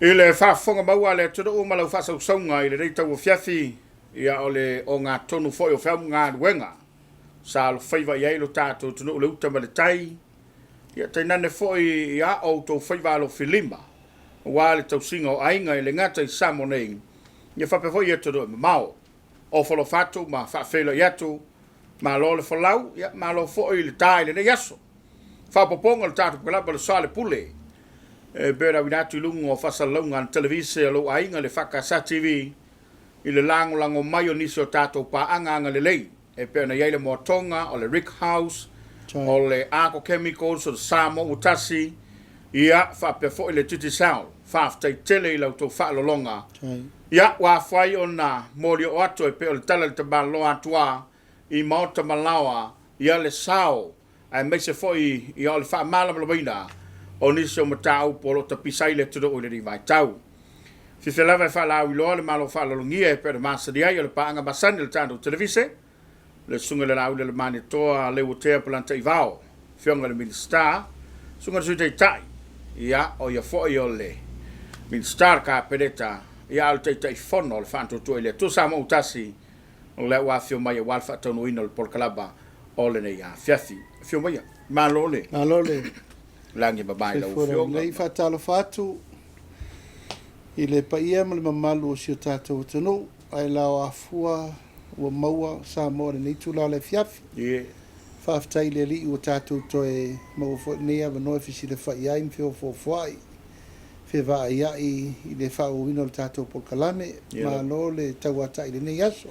I le faafofoga maua a le atunuu ma lau faasausauga i lenei tauafiafi, ia o le ogatotonu foi o feau ma galuega sa alofaiva i ai lo tatou atunuu i le uta ma le tai, ia tainane foi i a outou faiva alofilima aua le tausiga o aiga e le gata i Samoa nei, ia faapea foi i atunuu e mamao. Ofo alofa atu ma faafeiloai atu, malo le folau, ia malo foi le ta i lenei aso. Faaopoopoga o le tatou polokalame o le Soalepule e pei ona auina atu i luga o faasalalauga a le televise a lou aiga le EFKS TV i le lagolago mai o nisi o tatou paaga agalelei e pei ona i ai le Moatoga, o le Rick House, o le Arco Chemicals, o le Samoa ua tasi, ia faapea foi le Digicel. Faafetai tele i la outou faalologa. Ia, ua afai ona molioo atu e pei o le tala i le tamaloa Atuā i maota ma laoa, ia le sao aemaise foi ia o le faamalamalamaina o nisi o mataupu o lo o tapisa ai le atunuu i lenei vaitau. Fiafia lava e faalauiloa le Malo faaaloalogia e pei ona masani ai o le paaga masani a le tatou televise, le Susuga i le Laauli a le Malietoa Leuatea Polataivao, Afioga i le Minisita, Susuga i le Sui Taitai, ia, o ia foi o le Minisita o le Kapeneta, ia a o le Taitaifono o le Faatuatua i le Atua Samoa ua Tasi, O lea ua afio mai aua le faataunuuina o le polokalama o lenei afiafi. Afio maia. Malo le. Malo le. Lagi e mama i lau afioga. Lelei, faatalofa atu i le paia ma le mamalu o si o tatou atunuu, ae lao afua ua maua Samoa i lenei itula o le afiafi. Yeah. Faafetai i le Alii ua tatou toe maua foi lenei avanoa e fesilafai ai ma feofoofoai fevaaiai i le faaauauina o le tatou polokalame. Malo le tauatai i lenei aso.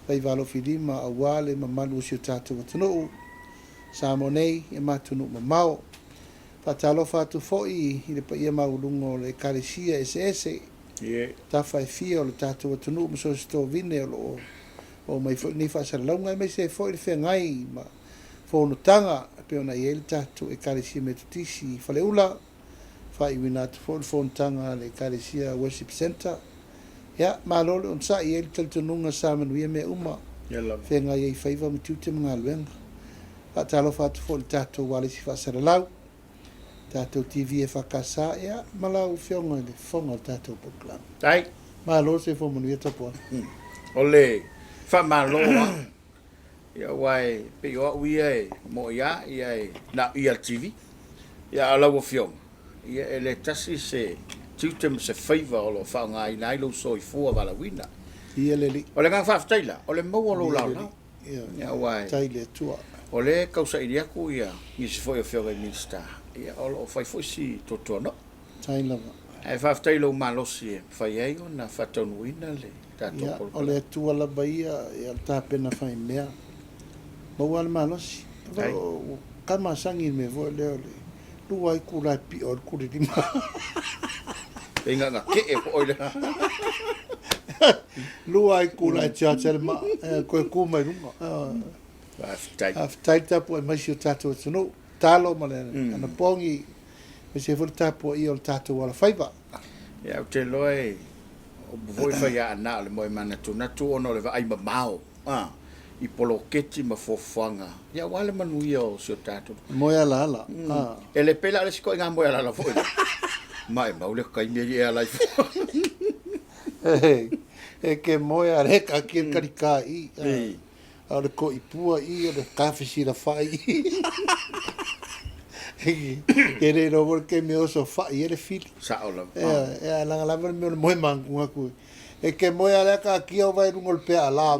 Faiva alofilima aua le mamalu o si o tatou atunuu, Samoa nei ma atunuu mamao. Faatalofa atu foi i le paia maualuga o le Ekalesia eseese, tafa e fia o le tatou atunuu ma so o se tovine o lo o oo mai foi lenei faasalalauga aemaise ai foi le feagai ma fonotaga e pei ona i ai le tatou Ekalesia Metotisi i Faleula, faaiuina atu foi le fonotaga a le Ekalesia Worship Centre. Ia, malo le onosai, e i ai le talitonuga sa manuia mea uma, feagai ai faiva ma tiute ma galuega. Faatalofa atu foi i le tatou ualesi faasalalau, tatou TV EFKS, ia, ma lau Afioga i le Fofoga o le tatou polokalame. Faafetai. Malo le soifua manuia Tapuana. O le faamalo lava. Ia aua e pei o au ia e moi lava ia e na o ia le TV. Ia a o lau Afioga, ia e le tasi se tiute ma se faiva o lo o faaaogaina ai lou soifua valaauina. Ia le Alii. O le agaga faafetai la, o le maua o lou laolao. Ia, aua e. Faafetai i le Atua. O lea e tau saili atu ia nisi foi o Afioga i Minisita, ia o lo o fai foi si tuatuano'o. Faafetai lava. Ae faafetai i lou malosi e mafai ai ona faataunuuina le tatou Ia, o le Atua lava ia, ia o le tapena faimea. Maua lava le malosi. Faafetai. Ua ka masani i le mea foi lea o le lua itula e pio ai le kulilima. Pei na ona kee foi le. Lua itula e charge ai le maa, toe tu mai luga. Faafetai. Faafetai le tapuai mai si o tatou atunuu. Talo ma le anapogi, aemaise ai foi le tapuaia o le tatou alafaiva. Ia, ou te iloa e upu foi fai Aana o le moe manatunatu ona o le vaai mamao a, i poloketi ma fuafuaga, ia aua le manuia o si o tatou. Moe alaala a. E le pei la o le isi ituaiga moe alaala foi lea. Maimau le taimi e e ala ai fua. E ke moe a le ka ki karika i. A o le koipua i, o le kafesilafai i. E le iloa foi le taimi e oso fai ai le fili. Sao lava. Ea, ea, leaga lava le mea o le moe maguagu. E ke moe a lea ka kia o vai lunga o le pea ala.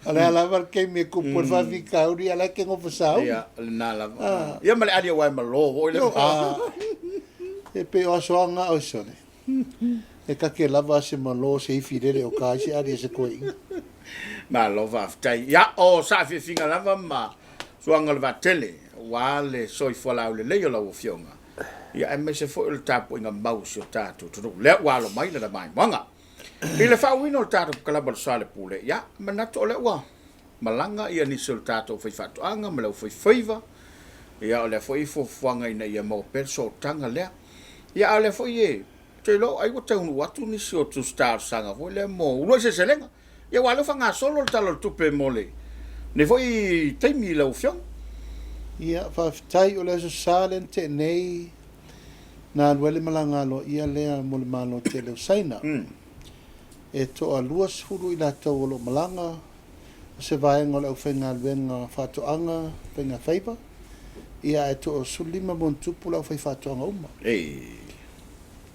O le a lava le taimi e kupu ai le faafitauli, a la e ke gofo sauni. Ia, o lena lava. Ia ma le ali aua e malo foi le. E pei o aso aga o sole. E kake lava se malo se ifi lele o ka ai se ali a se koeina. Malo faafetai. Ia, o saafiafiga lava ma suaga o le vaatele aua le soifua laulelei o lau Afioga, ia aemaise foi o le tapuaiga mau a si o tatou atunuu. Lea ua alo mai lana maimoaga. I le faauuina o le tatou kalaba o le Soalepule, ia, manatu o lea ua malaga ia nisi o le tatou faifaatoaga ma le aufaifaiva, ia o lea foi e fuafuaga ina ia maua pea le sootaga lea. Ia a o lea foi e, ou te iloa ai ua taunuu atu nisi o tusi talosaga foi lea mo uluai seleselega. Ia aua o lea ua faagasolo le Tala o le Tupe mo lenei foi taimi i lau Afioga. Ia, faafetai, o le Aso Sa lea na tea nei. Na alu ai le malaga aloaia lea mo le Malo tele o Saina. E toa 20 i latou o lo o malaga, o se vaega o le aufaigaluega faatoaga faigafaiva, ia ae toa 15+ le aufaifaatoaga uma.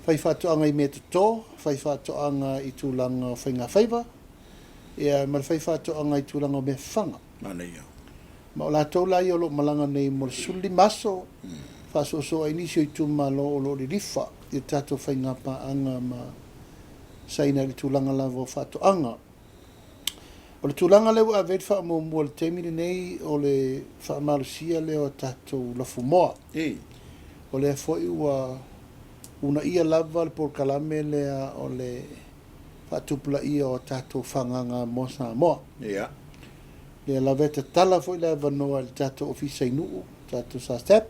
Faifaatoaga i meatoto, faifaatoaga i tulaga o faigafaiva, ia ma le faifaatoaga i tulaga o mea fafaga. Manaia. Ma o latou la ia o lo o malaga nei mo le 15 aso, faasoasoa ai nisi o itumalo o lo o lilifa i le tatou faigapaaga ma Saina i le tulaga lava o faatoaga. O le tulaga lea ua ave ai le faamuamua i le taimi lenei, o le faamalosia lea o tatou lafumoa. O lea foi ua uunaia lava le polokalame lea o le faatupulaia o tatou fagagamoa Samoa. Lea lava e tatala foi le avanoa i le tatou ofisa i Nuu, tatou SACEP,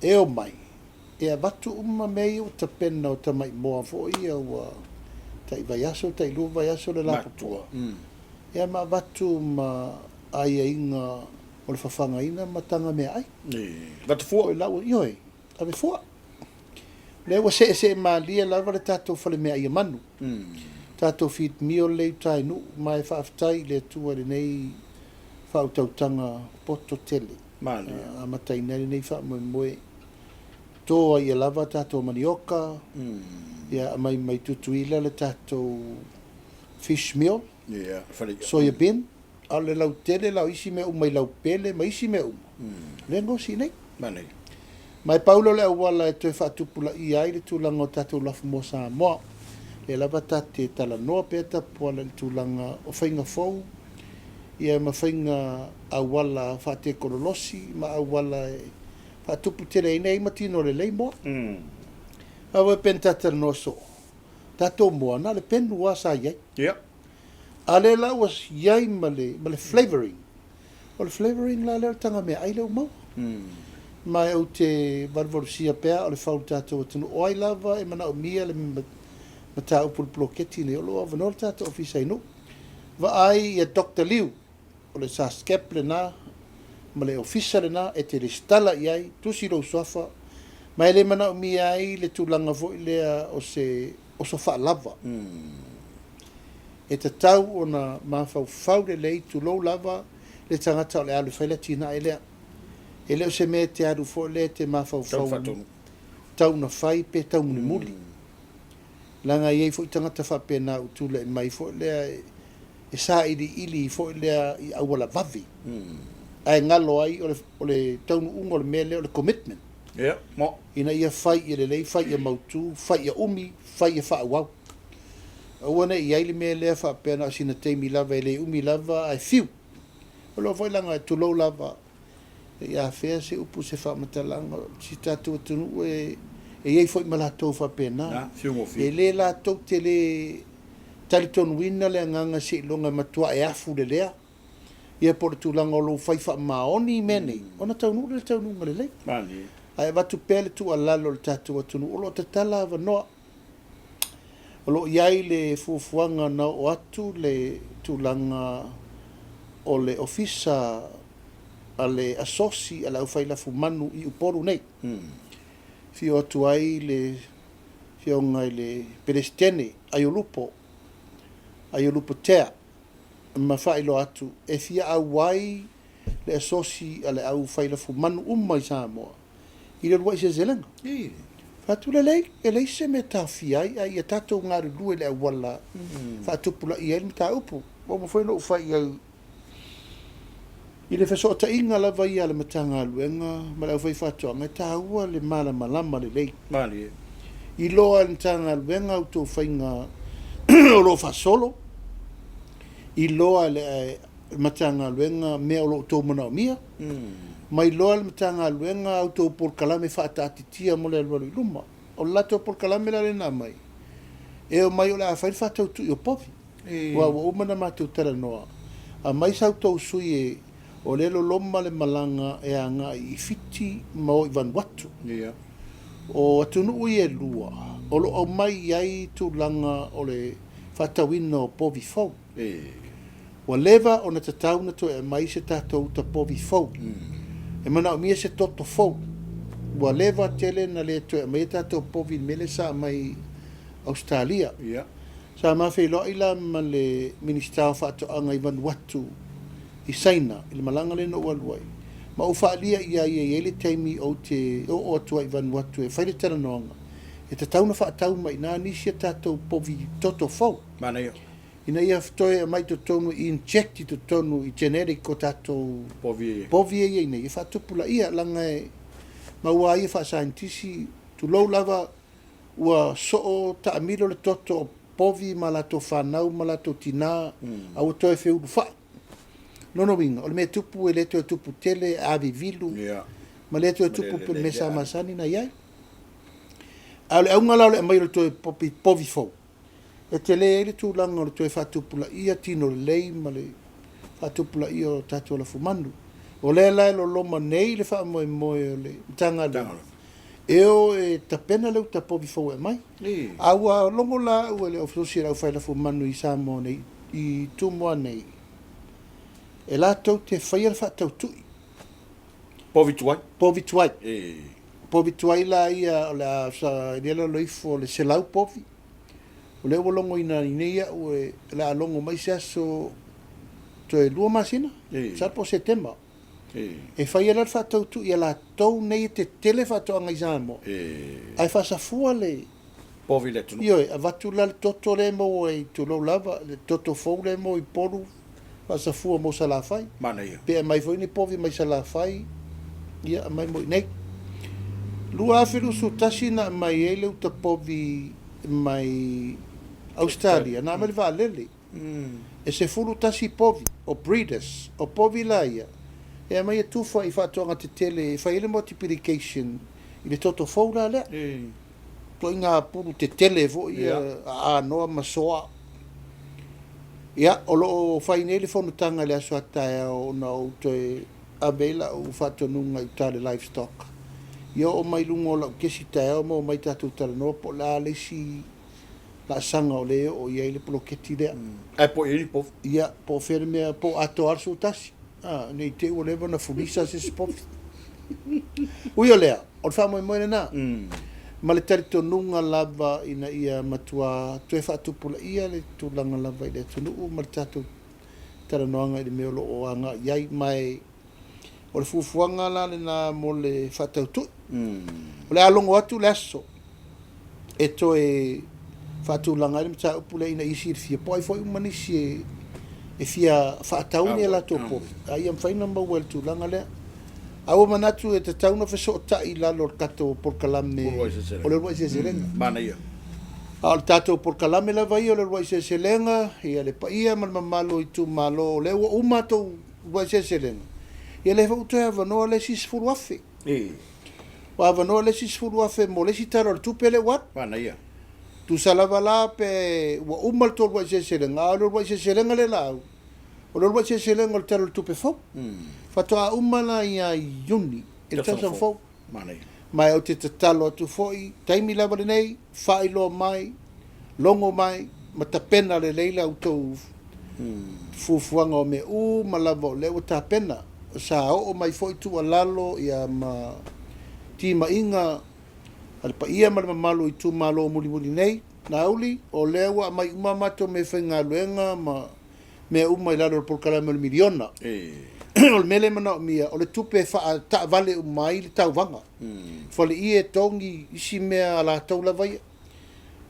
e omai e avatu uma mea ia ua tapena o tamai moa foi ia ua tai vaiaso, tai 2 vaiaso le lapopoa. Ia ma avatu ma aiaiga o le fafagaina ma taga meaai. Avatu fua. O lau, ioe, ave fua. Lea ua seesee malie lava le tatou fale meaai a manu. Tatou feed meal lea i uta i Nuu, ma e faafetai i le Atua i lenei faautautaga poto tele. Amataina ai lenei faamoemoe. To ai ia lava tatou manioka, ia aumai mai Tutuila le tatou fish meal, soya bean, a o le lautele la o isi mea uma i laupele ma isi mea uma, lea e gaosi i inei. Ma e pau lea o le auala e toe faatupulaia ai le tulaga o tatou lafumoa Samoa. Lea lava ta te talanoa pea Tapuala i le tulaga o faiga fou, ia ma faiga auala faatekonolosi ma auala e faatupu tele ai nei ma tino lelei moa. Aua e pei ona ta talanoa soo, tatou moa na o le penu lava sa i ai. A lea la ua i ai ma le flavouring. O le flavouring la lea o le taga meaai lea ua maua. Ma ou te valuvalusia pea o le fau o le tatou atunuu. O ai lava e manaomia le mataupu i le poloketi lenei, o lo o avanoa le tatou ofisa i Nuu. Vaai ia Doctor Liu, o le SACEP lena ma le ofisa lena e te resitala i ai, tusi lou suafa, ma e le manaomia ai le tulaga foi lea o se oso faalava. E tatau ona mafaufau lelei, tulou lava le tagata o le alu e fai le atinae lea. E le o se mea e te alu foi lea e te mafaufau tau na fai pe tau mulimuli. Leaga e i ai foi tagata faapena ua tulai mai foi lea e sailiili foi lea i auala vave, ae galo ai o le taunuuga o le mea lea o le commitment. Ina ia fai ia lelei, fai ia mautu, fai ia umi, fai ia faaauau. Aua ne i i ai le mea lea faapea na o sina taimi lava e le umi lava ae fiu. O lo foi leaga tulou lava ne i afea se upu se faamatalaga o si tatou atunuu e i ai foi ma latou faapena. E le latou te le talitonuina le agaga seiloga e matua e afu lelea ia po o le tulaga o lou fai faamaoni i mea nei, ona taunuu lea i le taunuuga lelei. Ae avatu pea le tuualalo i le tatou atunuu o lo o tatala avanoa. O lo o i ai le fuafuaga na oo atu le tulaga o le ofisa a le asosi a le aufailafumanu i Upolu nei. Afio atu ai le Afioga i le Peresetene Aiolupo, Aiolupo Tea, ma faailoa atu e fia auai le asosi a le aufailafumanu uma i Samoa i le uluai seleselega. Fai atu lelei, e leai se mea e taofia ai, ae ia tatou galulue i le auala faatupulaia ai le mataupu. Ua uma foi ona ou fai i ai i le fesootaiga lava ia a le Matagaluega ma le aufaifaatoaga, e taua le malamalama lelei. Iloa e le Matagaluega a outou faiga o lo o faasolo, iloa e le Matagaluega mea o lo o outou manaomia, ma iloa e le Matagaluega a outou polokalame faataatitia mo le alualu i luma. O le latou polokalame la lea na aumai, e omai o le a fai le faatautui o povi. Aua ua uma ona matou talanoa, aumai sa outou sui e o lea e loloma le malaga e agai i Fiti ma o i Vanuatu. O atunuu ia e lua, o lo o aumai i ai tulaga o le faatauina o povi fou. Ua leva ona tatau ona toe aumai se tatou uta povi fou. E manaomia se toto fou. Ua leva tele na le toe aumaia tatou povi i le mea lea sa aumai i Ausetalia. Sa ma feiloai la ma le Minisita o Faatoaga i Vanuatu i Saina i le malaga lea na ou alu ai, ma ou faaalia i ai e i ai le taimi ou te oo atu ai i Vanuatu e fai le talanoaga, e tatau ona faatau mai i ina nisi a tatou povi toto fou. Manaia. Ina ia toe aumai i totonu, inject i totonu i genetic o tatou povi e i ai nei e faatupulaia, leaga e maua ai e faasaienitisi, tulou lava, ua soo taamilo le toto o povi ma latou fanau ma latou tina, a ua toe feulufai. Lona uiga, o le mea tupu e le toe tupu tele, avivilu, ma le toe tupu pei o le mea sa masani ona i ai. A o le auga la o le aumai o le toe povi fou, e tele ai le tulaga o le toe faatupulaia tino lelei ma le faatupulaia o tatou lafumanu. O lea la e loloma nei le faamoemoe o le Matagaluega e o e tapena le uta povi fou e aumai. A ua logo la au e le Ofisa o le Aufai Lafumanu i Samoa nei, i Tumua nei, e latou te faia le faatautui. Povi tuai. Povi tuai. Povi tuai la ia o le a sa i lalo ifo o le 100 povi. O lea ua logoina ai nei au e o le a logo mai se aso toe 2 masina, masalo po o Setema. E fai ai la le faatautui a latou nei e tetele faatoaga i Samoa, ae faasafua le povi i le atunuu. Ioe, avatu la le toto lea e maua ai, tulou lava, le toto fou lea e maua i Upolu, faasafua mo Salafai. Manaia. Pe aumai foi ni povi mai Salafai, ia aumai mo i inei. 2021 na aumai ai le uta povi mai Ausetalia, na aumai le vaalele. E 11 povi o breeders, o povi la ia, e aumai e tufa i faatoaga tetele e fai ai le multiplication i le toto fou la lea. Ituaiga pulu tetele foi ia aanoa ma soa. Ia, o lo o fai nei le fonotaga i le aso a taeao ona ou toe ave ai lau faatonuga i uta i le livestock. Ia oo mai luga o lau kesi taeao ma omai tatou talanoa po o le a le isi laasaga o lea e oo i ai le poloketi lea. Ae po o i ai ni povi. Ia, po o fea le mea, po o atoa lava le 11. A, ne i te i ua leva ona fulisa se isi povi. Ui o lea, o le faamoemoe lena, ma le talitonuga lava ina ia matua toe faatupulaia le tulaga lava i le atunuu ma le tatou talanoaga i le mea o lo o agai i ai. Ma e o le fuafuaga la lena mo le faatautui. O le a logo atu le aso e toe faatulaga ai le mataupu lea ina ia silafia po o ai foi uma nisi e fia faatau ni a latou povi, a ia mafai ona maua i le tulaga lea. A ua manatu e tatau ona fesootai i lalo o le tatou polokalame o le uluai seleselega. Manaia. A o le tatou polokalame lava ia o le uluai seleselega, ia le paia ma le mamalu o itumalo, o lea ua uma a outou uluai seleselega, ia lea foi ua toe avanoa le isi 10,000. Ua avanoa le isi 10,000 mo le isi Tala o le Tupe lea ua alu. Manaia. Tusa lava la pe ua uma le tou uluai seleselega, a o le uluai seleselega lea la au, o le uluai seleselega o le Tala o le Tupe fou. Faatoa uma la ia Iuni i le tausaga fou. Ma ou te tatalo atu foi, taimi lava lenei, faailoa mai, logo mai, ma tapena lelei la outou fuafuaga o mea uma lava o lea ua tapena. Sa oo mai foi tuualalo ia ma timaiga a le paia ma le mamalu o itumalo mulimuli nei. Laauli, o lea ua aumai uma a matou meafaigaluega ma mea uma i lalo o le polokalame o le miliona. O le mea lea e manaomia, o le tupe e faataavale uma ai le tauvaga. Faleie, togi, isi mea a latou lava ia.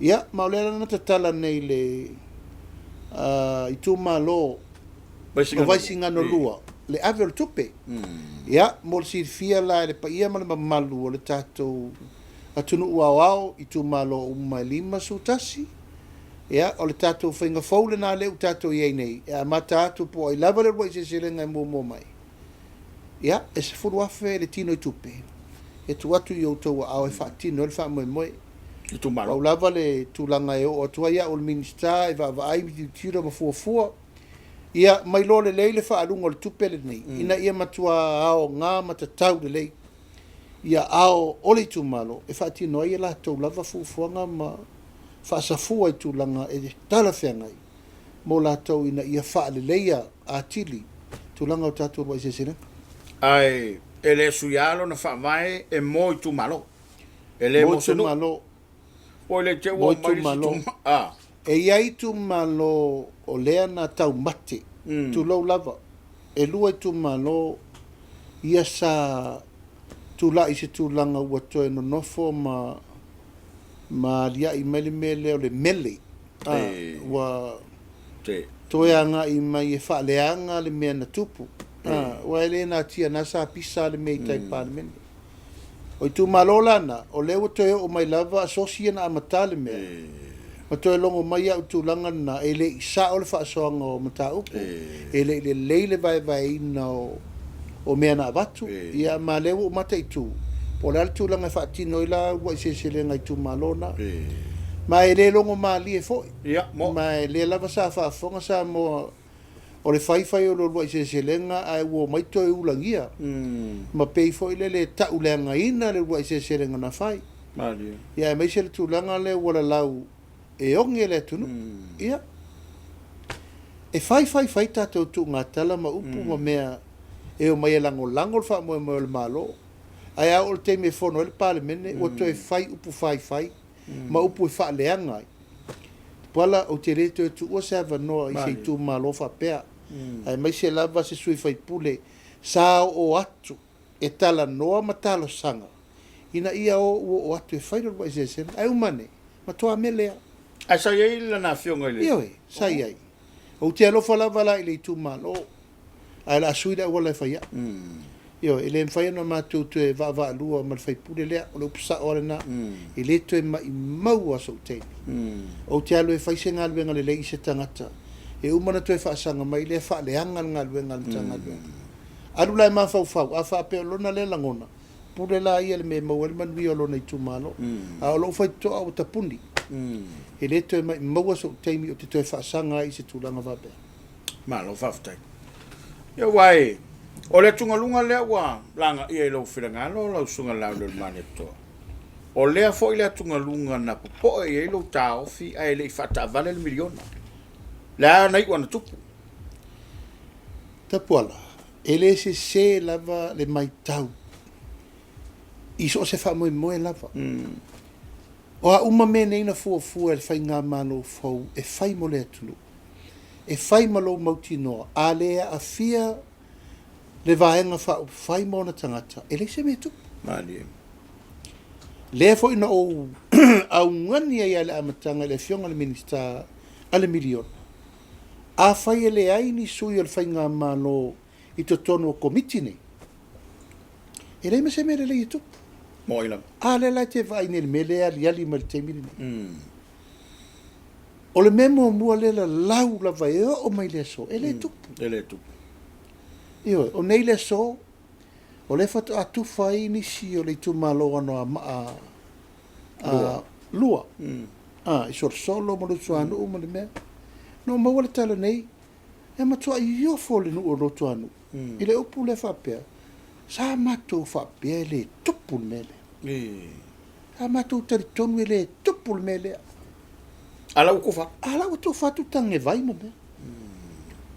Ia, ma o lea la na tatala nei le itumalo o Vaisigano 2 le ave o le tupe. Ia, mo le silafia la e le paia ma le mamalu o le tatou atunuu aoao, itumalo uma e 51, Ia, o le tatou faiga fou lena lea ua tatou i ai nei, e amata atu po o ai lava le uluai seleselega e muamua mai. Ia, e 10,000 le tino i tupe e tuu atu i outou aao e faatino ai le faamoemoe. Itumalo. Pau lava le tulaga e oo atu ai au o le Minisita e vaavaai ma tilotilo ma fuafua, ia ma iloa lelei le faaaluga o le tupe lenei, ina ia matua aoga ma tatau lelei i aao o le itumalo e faatino ai a latou lava fuafuaga ma faasafua i tulaga e talafeagai mo latou ina ia faaleleia atili tulaga o tatou uluai seleselega. Ae E le suia lona faavae e mo itumalo. E le mo se nuu. Oi le te ua mai le a. E i ai itumalo o lea na taumate, tulou lava, e lua itumalo ia sa tulai i se tulaga ua toe nonofo ma ma aliaʻi mai le mea lea o le mele, a, ua toe agai mai e faaleaga le mea na tupu, a, aua e le natia na sa pisa le mea i tai Palemene. O itumalo la na, o lea ua toe oo mai lava asosi ia na amata le mea, ma toe logo mai au i tulaga lena, e le i sao le faasoaga o mataupu, e le i lelei le vaevaeina o mea na avatu, ia ma lea ua ou mataitu, po o le a le tulaga e faatino ai la uluai seleselega a itumalo na. Ma e le logo malie foi, ma e lea lava sa faafofoga Samoa o le fai fai o le uluai seleselega ae ua omai toe ulagia ma pei foi lele e tauleagaina le uluai seleselega na fai. Ia aemaise le tulaga lea ua lalau e oge le atunuu. Ia, e fai fai fai tatou tuugatala ma upu ma mea e omai e lagolago le faamoemoe o le Malo, ae a oo i le taimi e fono ai le Palemene ua toe fai upu faifai ma upu e faaleaga ai. Tupuala, ou te le toe tuua se avanoa i se itumalo faapea, aemaise lava se sui faipule sa oo atu e talanoa ma talosaga ina ia o oo atu e fai le uluai seleselega. Ae uma ane, matua mele lava. Ae sa i ai lana afioga i le. Ioe, sa i ai. Ou te alofa lava la i le itumalo, ae o le a sui le auala e fai ai. Ioe, e le mafai ona matou toe vaavaalua ma le faipule lea, o le upu sao lava lena, e le toe maimau lava sou taimi. Ou te alu e fai se galuega lelei i se tagata, e uma ona toe faasaga mai lea faaleaga le galuega a le Matagaluega. Alu la e mafaufau, a faapea o lona lea lagona, pule la ia i le mea e maua ai le manuia o lona itumalo. A o lou faitotoa ua tapuni, e le toe maimaua sou taimi ou te toe faasaga ai i se tulaga faapea. Malo faafetai. Ia aua e, o le atugaluga lea ua lagaia i lou finagalo lau Susuga Laulelomalietoa, o lea foi le atugaluga na popoe i ai lou taofi ae le i faataavale le miliona. Le a na iu ana tupu? Tapuala, e le sese lava le matau i so o se faamoemoe lava. O a uma mea nei na fuafua e le Faigamalo fou e fai mo le atunuu, e fai ma lou mautinoa, a le aafia le Vaega Faaupufai ma ona tagata, e leai se mea e tupu. Malie. Lea foi na ou augani ai lava i le amataga i le Afioga i le Minisita a le miliona, afai e leai ni sui o le Faigamalo i totonu o Komiti nei, e leai ma se mea lelei e tupu. Moi lava. A lea la e te vaai nei i le mea lea e aliali mai i le taimi lenei. O le mea muamua lea e lalau lava e oo mai i le aso, e le tupu. E le tupu. Ioe, o nei le aso, o lea faatoa tufa ai nisi o le itumalo o Anoamaa 2, i Solosolo ma Lutuanuu ma le mea. Na ou maua le tala nei, E matuai ofo le nuu o Rotoanuu i le upu lea faapea, sa matou faapea e le tupu le mea lea. Sa matou talitonu e le tupu le mea lea. A la ua tufa atu. A la ua tufa atu tage vai ma mea.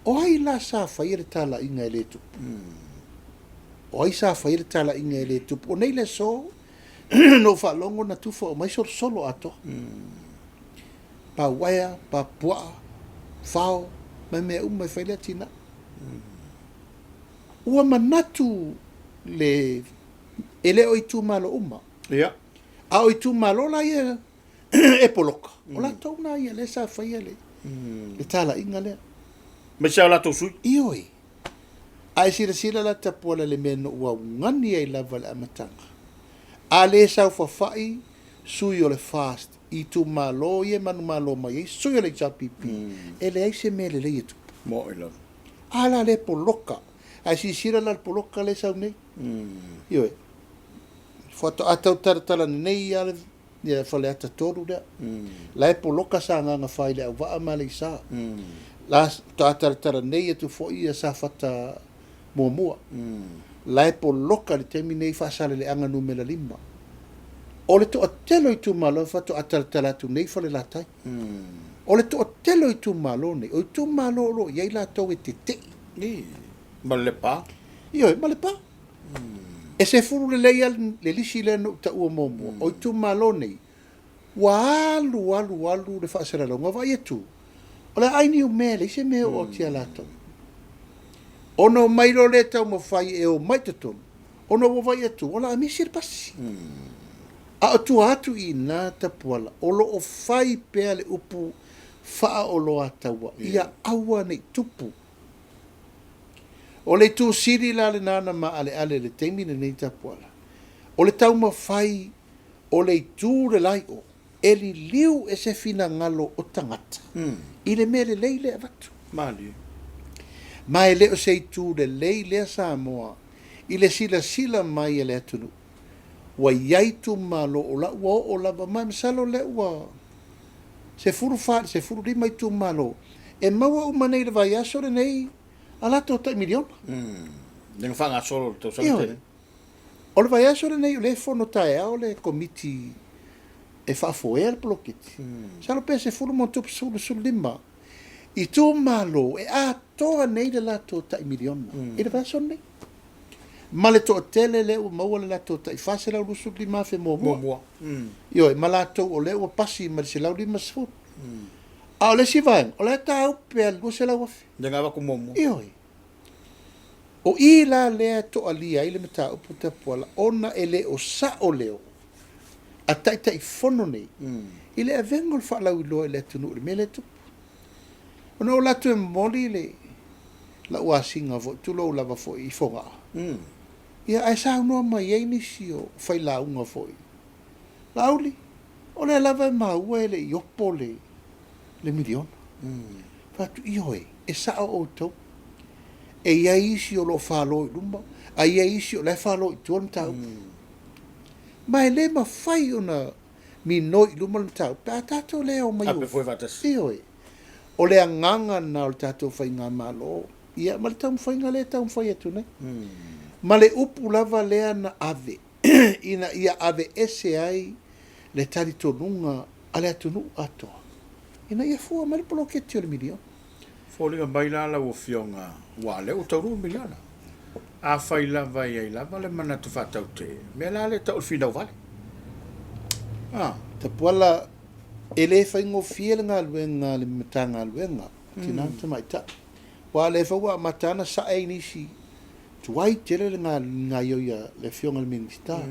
O ai la sa faia le talaiga e le tupu? O ai sa faia le talaiga e le tupu? O nei le aso, na ou faalogo na tufa uma ai solosolo atoa. Pa uaea, pa puaa, fao, ma mea uma e fai le atinae. Ua manatu le, e le o itumalo uma. Ia. A o itumalo la ia e poloka, o latou na ia lea sa faia le, le talaiga lea. Aemaise a o latou sui. Ioe. A e silasila la Tapuala i le mea na ou augani ai lava i le amataga, a le saofafai sui o le FAST i itumalo ia e manumalo mai ai sui o le HRPP, e leai se mea lelei e tupu. Moi lava. A la lea poloka. Ae silasila la i le poloka lea e sau nei. Ioe. Faatoa tau talatala nei lava le Faleata 3 lea. La e poloka Sagaga 4 i Leauvaa ma Aleisa. La faatoa talatala nei atu foi ia Safata muamua. La e poloka i le taimi nei Faasaleleaga numera 5. O le toatele o itumalo faatoa talatala atu nei Falelatai. O le toatele o itumalo nei, o itumalo o lo o i ai latou e tetee. Ma le Lepa. Ioe, ma Lepa. E sefulu lelei lava le lisi lea na ou taua muamua, o itumalo nei, ua alu alu alu le faasalalauga, vaai atu, o le a ai niumea e leai se mea e oo atu ia latou. Ona omai loa lea taumafai e omai i totonu, ona ua vaai atu, o le a misi le pasi. A o tua atu i ina Tapuala, o lo o fai pea le upu faaoloataua, ia aua ne i tupu. O le itu sili la lena na maaleale i le taimi lenei Tapuala, o le taumafai o le itu le la i o e liliu e se finagalo o tagata i le mea lelei lea e avatu. Malie. Ma e le o se itu lelei lea Samoa i le silasila mai a le atunuu. Ua i ai itumalo o la ua oo lava, ma e masalo o lea ua 14 i le 15 itumalo e maua uma nei i le vaiaso lenei a latou tai miliona. Lea na faagasolo i le tausaga Ioe. tele. O le vaiaso lenei o lea e fono taeao le komiti e faafoea le poloketi. Masalo pe 10 ma ono tupu 15 itumalo e atoa nei le latou tai miliona i le vaiaso lenei. Ma le toatele lea ua maua le latou tai 425,000 muamua. Muamua. Ioe, ma latou o lea ua pasi ma le 150. A o le isi vaega, o la e tāupe lava i le 200,000. Lea na avatu muamua. Ioe. O i la lea e toalia ai le mataupu Tapuala, ona e le o sao leo a Taitaifono nei i le avega o le faalauiloa i le atunuu i le mea lea e tupu. Ona ou alu atu e momoli le lau asiga foi, tulou lava foi i Fogaa. Ia, ae saunoa mai ai nisi o failauga foi. Laauli, o lea lava e maua e le i opo le miliona. Fai atu, ioe, e sao outou. E i ai isi o lo o falo i luma, ae i ai isi o la e falo i tua le mataupu. Ma e le mafai ona minoi i luma le mataupu pe a tatou le omai Ape foi faatasi. Ioe. O le agaga lena o le tatou faigamalo, ia ma le taumafaiga lea e taumafai atu nei. Ma le upu lava lea na ave ina ia aveese ai le talitonuga a le atunuu atoa, ina ia fua mai le poloketi o le miliona. Foliga mai la lau Afioga, aua o lea ua taunuu le miliona. Afai lava e i ai lava le manatu faataute, mea la lea e tau o le finau vale. Ah. Tapuala, e le faigofie le galuega a le Matagaluega o Tina ma Tamaitai. Aua o lea foi ua amata ona sae i nisi tuai tele le gaoioi a le Afioga i le Minisita.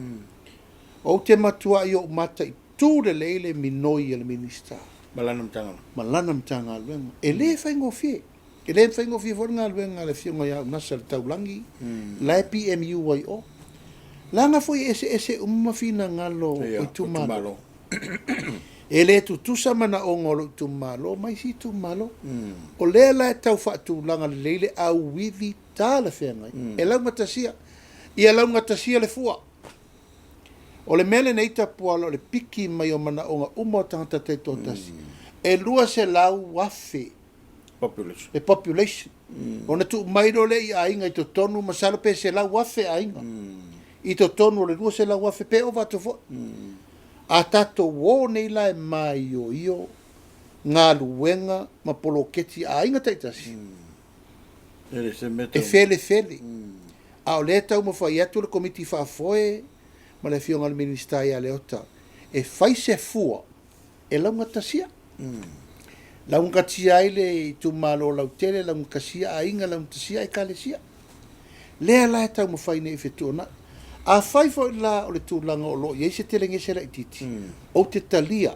Ou te matuai ou mataitu lelei le minoi a le Minisita. Ma lana Matagaluega. Ma lana Matagaluega. E le faigofie. E le faigofie foi le galuega a le Afioga ia Unasa i le Taulagi, la e PMU ai o. Leaga foi e eseese uma finagalo o itumalo. E le tutusa manaoga o lou itumalo ma isi itumalo. O lea la e tau faatulaga lelei le auivi talafeagai e laugatasia. Ia laugatasia le fua. O le mea lenei Tapuala o le piki mai o manaoga uma o tagata taitoatasi. E 200,000 Population. Le population. Ona tuu mai loa lea i aiga i totonu, masalo pe 100,000 aiga i totonu o le 200,000 pe ova atu foi. A tatou o nei la e maioio galuega ma poloketi a aiga taitasi, e felefele. A o lea e taumafai atu le Komiti Faafoe ma le Afioga i le Minisita ia Leota e fai se fua e laugatasia. Laugatasia ai le itumalo lautele, laugatasia aiga, laugatasia ekalesia. Lea la e taumafai nei e fetuunai. Afai foi la o le tulaga o lo o i ai se telegese laitiiti, ou te talia.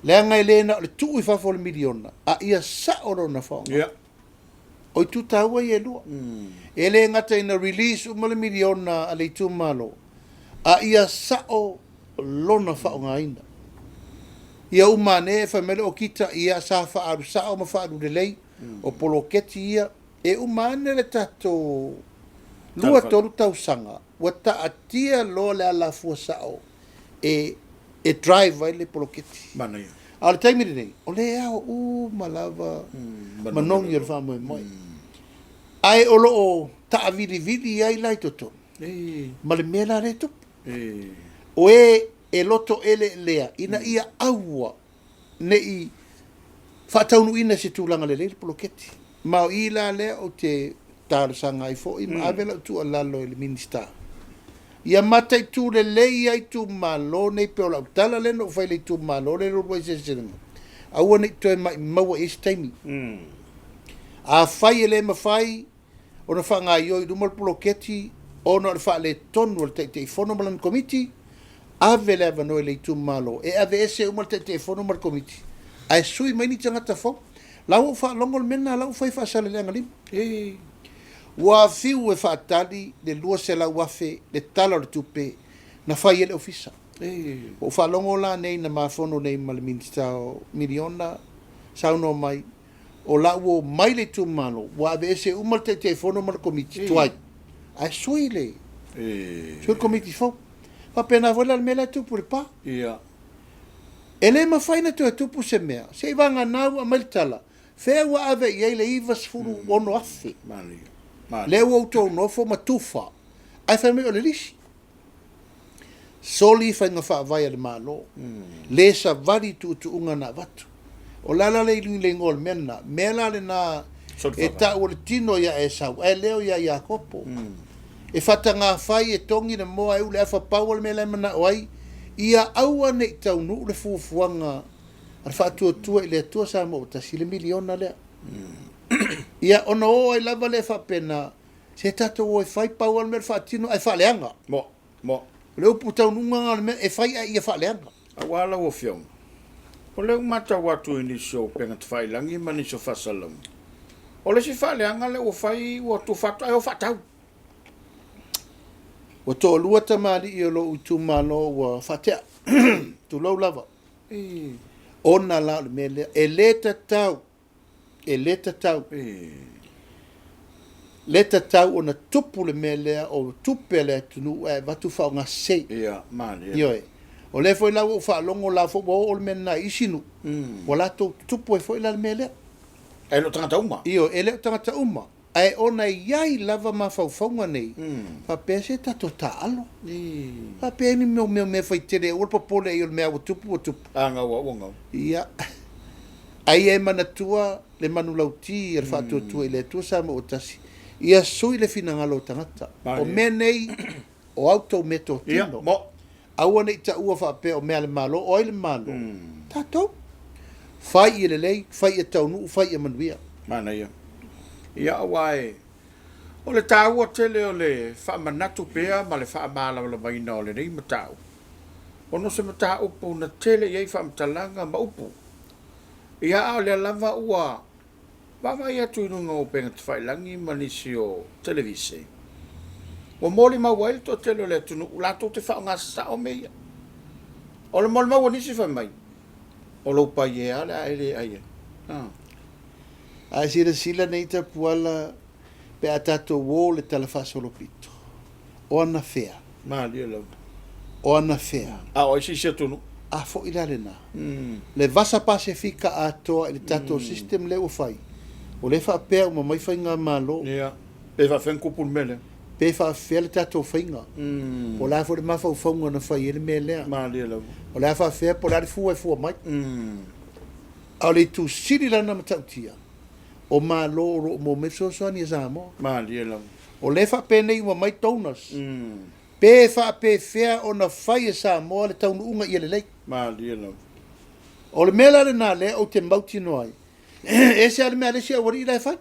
Leaga e le na o le tuu i fafo o le miliona, a ia sao lona faaaoga. O itu taua ia e lua. E le gata ina release uma le miliona a le itumalo, a ia sao lona faaaogaina. Ia uma ane e fai mai le okita, ia sa faaalu sao ma faaalu lelei, o poloketi ia, e uma ane le tatou lua tolu tausaga, ua taatia loa le alafua sao e e drive ai le poloketi. Manaia. A o le taimi lenei, o lea e ao uma lava manogi o le faamoemoe. Ae o lo o taavilivili ai la i totonu ma le mea la lea e tupu. O e e loto eleelea ina ia aua ne i faataunuuina i se tulaga lelei le poloketi. Ma o i la lea ou te talosaga ai foi ma ave lau tuualalo i le Minisita, ia mataitu lelei ai itumalo nei pei o lau tala lea na ou fai i le itumalo lea i le uluai seleselega, aua ne i toe maimau i ai se taimi. Afai e le mafai ona faagaoioi i luma le poloketi ona o le faaletonu o le Taitaifono ma lana Komiti, ave le avanoa i le itumalo e aveese uma le Taitaifono ma le Komiti ae sui mai ni tagata fou. La ua ou faalogo le mea lena la ua fai i Faasaleleaga 5. Ua fiu e faatali le 200,000 le Tala o le Tupe na fai ai le Ofisa. Ua ou faalogo la nei na ma fono nei ma le Minisita o Miliona saunoa mai o la ua omai le itumalo ua aveese uma le Taitaifono ma le Komiti tuai ae sui le sui le Komiti fou. Faapena foi la le mea la e tupu i le pa. E le mafai ona toe tupu se mea seivagana ua aumai le tala fea ua ave i ai le 96,000 lea ua outou nofo ma tufa ae fai mai o le lisi. Soli faiga faavae a le Malo, le savali i tuutuuga na avatu. O le a la le iloiloga o le mea lena? Mea la lena e tau o le tino ia Esau ae leo ia Iakopo. E faatagafai e togi le moa e uu le afa pau o le mea la e manao ai, ia aua ne i taunuu le fuafuaga a le Faatuatua i le Atua Samoa ua Tasi i le miliona lea. Ia ona o ai lava lea faapena. Se tatou o e fai, pau lava le mea o le faatino ae faaleaga. Mo, mo. O le upu taunuuga lena o le mea e fai ae ia faaleaga. Aua lau Afioga, o lea ua matau atu i nisi o upega tafailagi ma nisi o faasalalauga, o le isi faaleaga lea ua fai ua tufa atu ae o faatau. Ua toalua tamalii o lou itumalo ua faatea, tulou lava, ona la o le mea lea, e le tatau E le tatau, le tatau ona tupu le mea lea o tupe a le atunuu ae avatu faaaoga sese. Ia, malie. Ioe. O lea foi la ua ou faalogo la foi ua oo le mea lena i isi nuu, ua latou tutupu ai foi la le mea lea. Ae le o tagata uma. Ioe, e le o tagata uma. Ae ona e i ai lava mafaufauga nei, faapea se tatou taaalo. Faapea ai ni mea o mea faitele, aua le popole ai o le mea ua tupu ua tupu. A gau lava ua gau. Ia. A ia e manatua le manulauti a le Faatuatua i le Atua Samoa ua Tasi, ia sui le finagalo o tagata. O mea nei, o a outou meatotino. Aua ne i taua faapea o mea a le Malo, o ai le Malo? Tatou. Fai ia lelei, fai ia taunuu, fai ia manuia. Manaia. Ia, aua e, o le taua tele o le faamanatu pea ma le faamalamalamaina o lenei mataupu, ona o se mataupu na tele i ai faamatalaga ma upu. Ia, a o lea lava ua Vaavaai atu i luga o upega tafailagi ma nisi o televise, ua molimau ai le toatele o le atunuu latou te faaaoga sasao mea ia. O le molimau a nisi fai mai, o lou paie lava o le a e le ai ai. Ah. A e silasila nei Tapuala pe a tatou o le tala faasolopito, o anafea? Malie lava. O anafea? A o ai se isi atunuu? A foi la lena. Le Vasa Pasefika atoa i le tatou system lea ua fai, o lea e faapea uma mai faigamalo. Ia. Pe faafefea ona tupu le mea lea? Pe faafefea le tatou faiga? Po o le a foi le mafaufauga na fai ai le mea lea? Malie lava. O le a faafefea, po o le a le fua e fua mai? A o le itu sili la ona matautia, o Malo o lo o maua mai fesoasoani a Samoa. Malie lava. O lea e faapenei uma mai donors. Pe faapefea ona fai e Samoa le taunuuga ia lelei. Malie lava. O le mea la lena lea ou te mautinoa ai, e ese lava le mea a le isi aualii la e fai.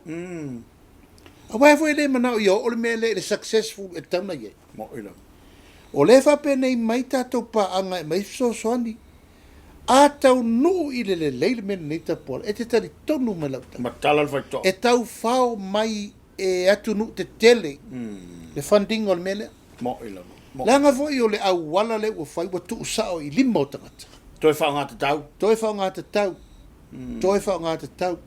Aua foi e le manao ia oo le mea lea i le successful e tatau ona i ai. Mo'i lava. O lea e faapenei mai tatou paaga e aumai fesoasoani. A taunuu i le lelei le mea lenei Tapuala, e te talitonu mai lau tala. Matala le faitoa. E tau fao mai e atunuu tetele le funding o le mea lea. Mo'i lava. Mo'i. Leaga foi o le auala lea ua fai ua tuu sao i lima o tagata. Toe faaaoga tatau. Toe faaaoga tatau. Toe faaaoga tatau.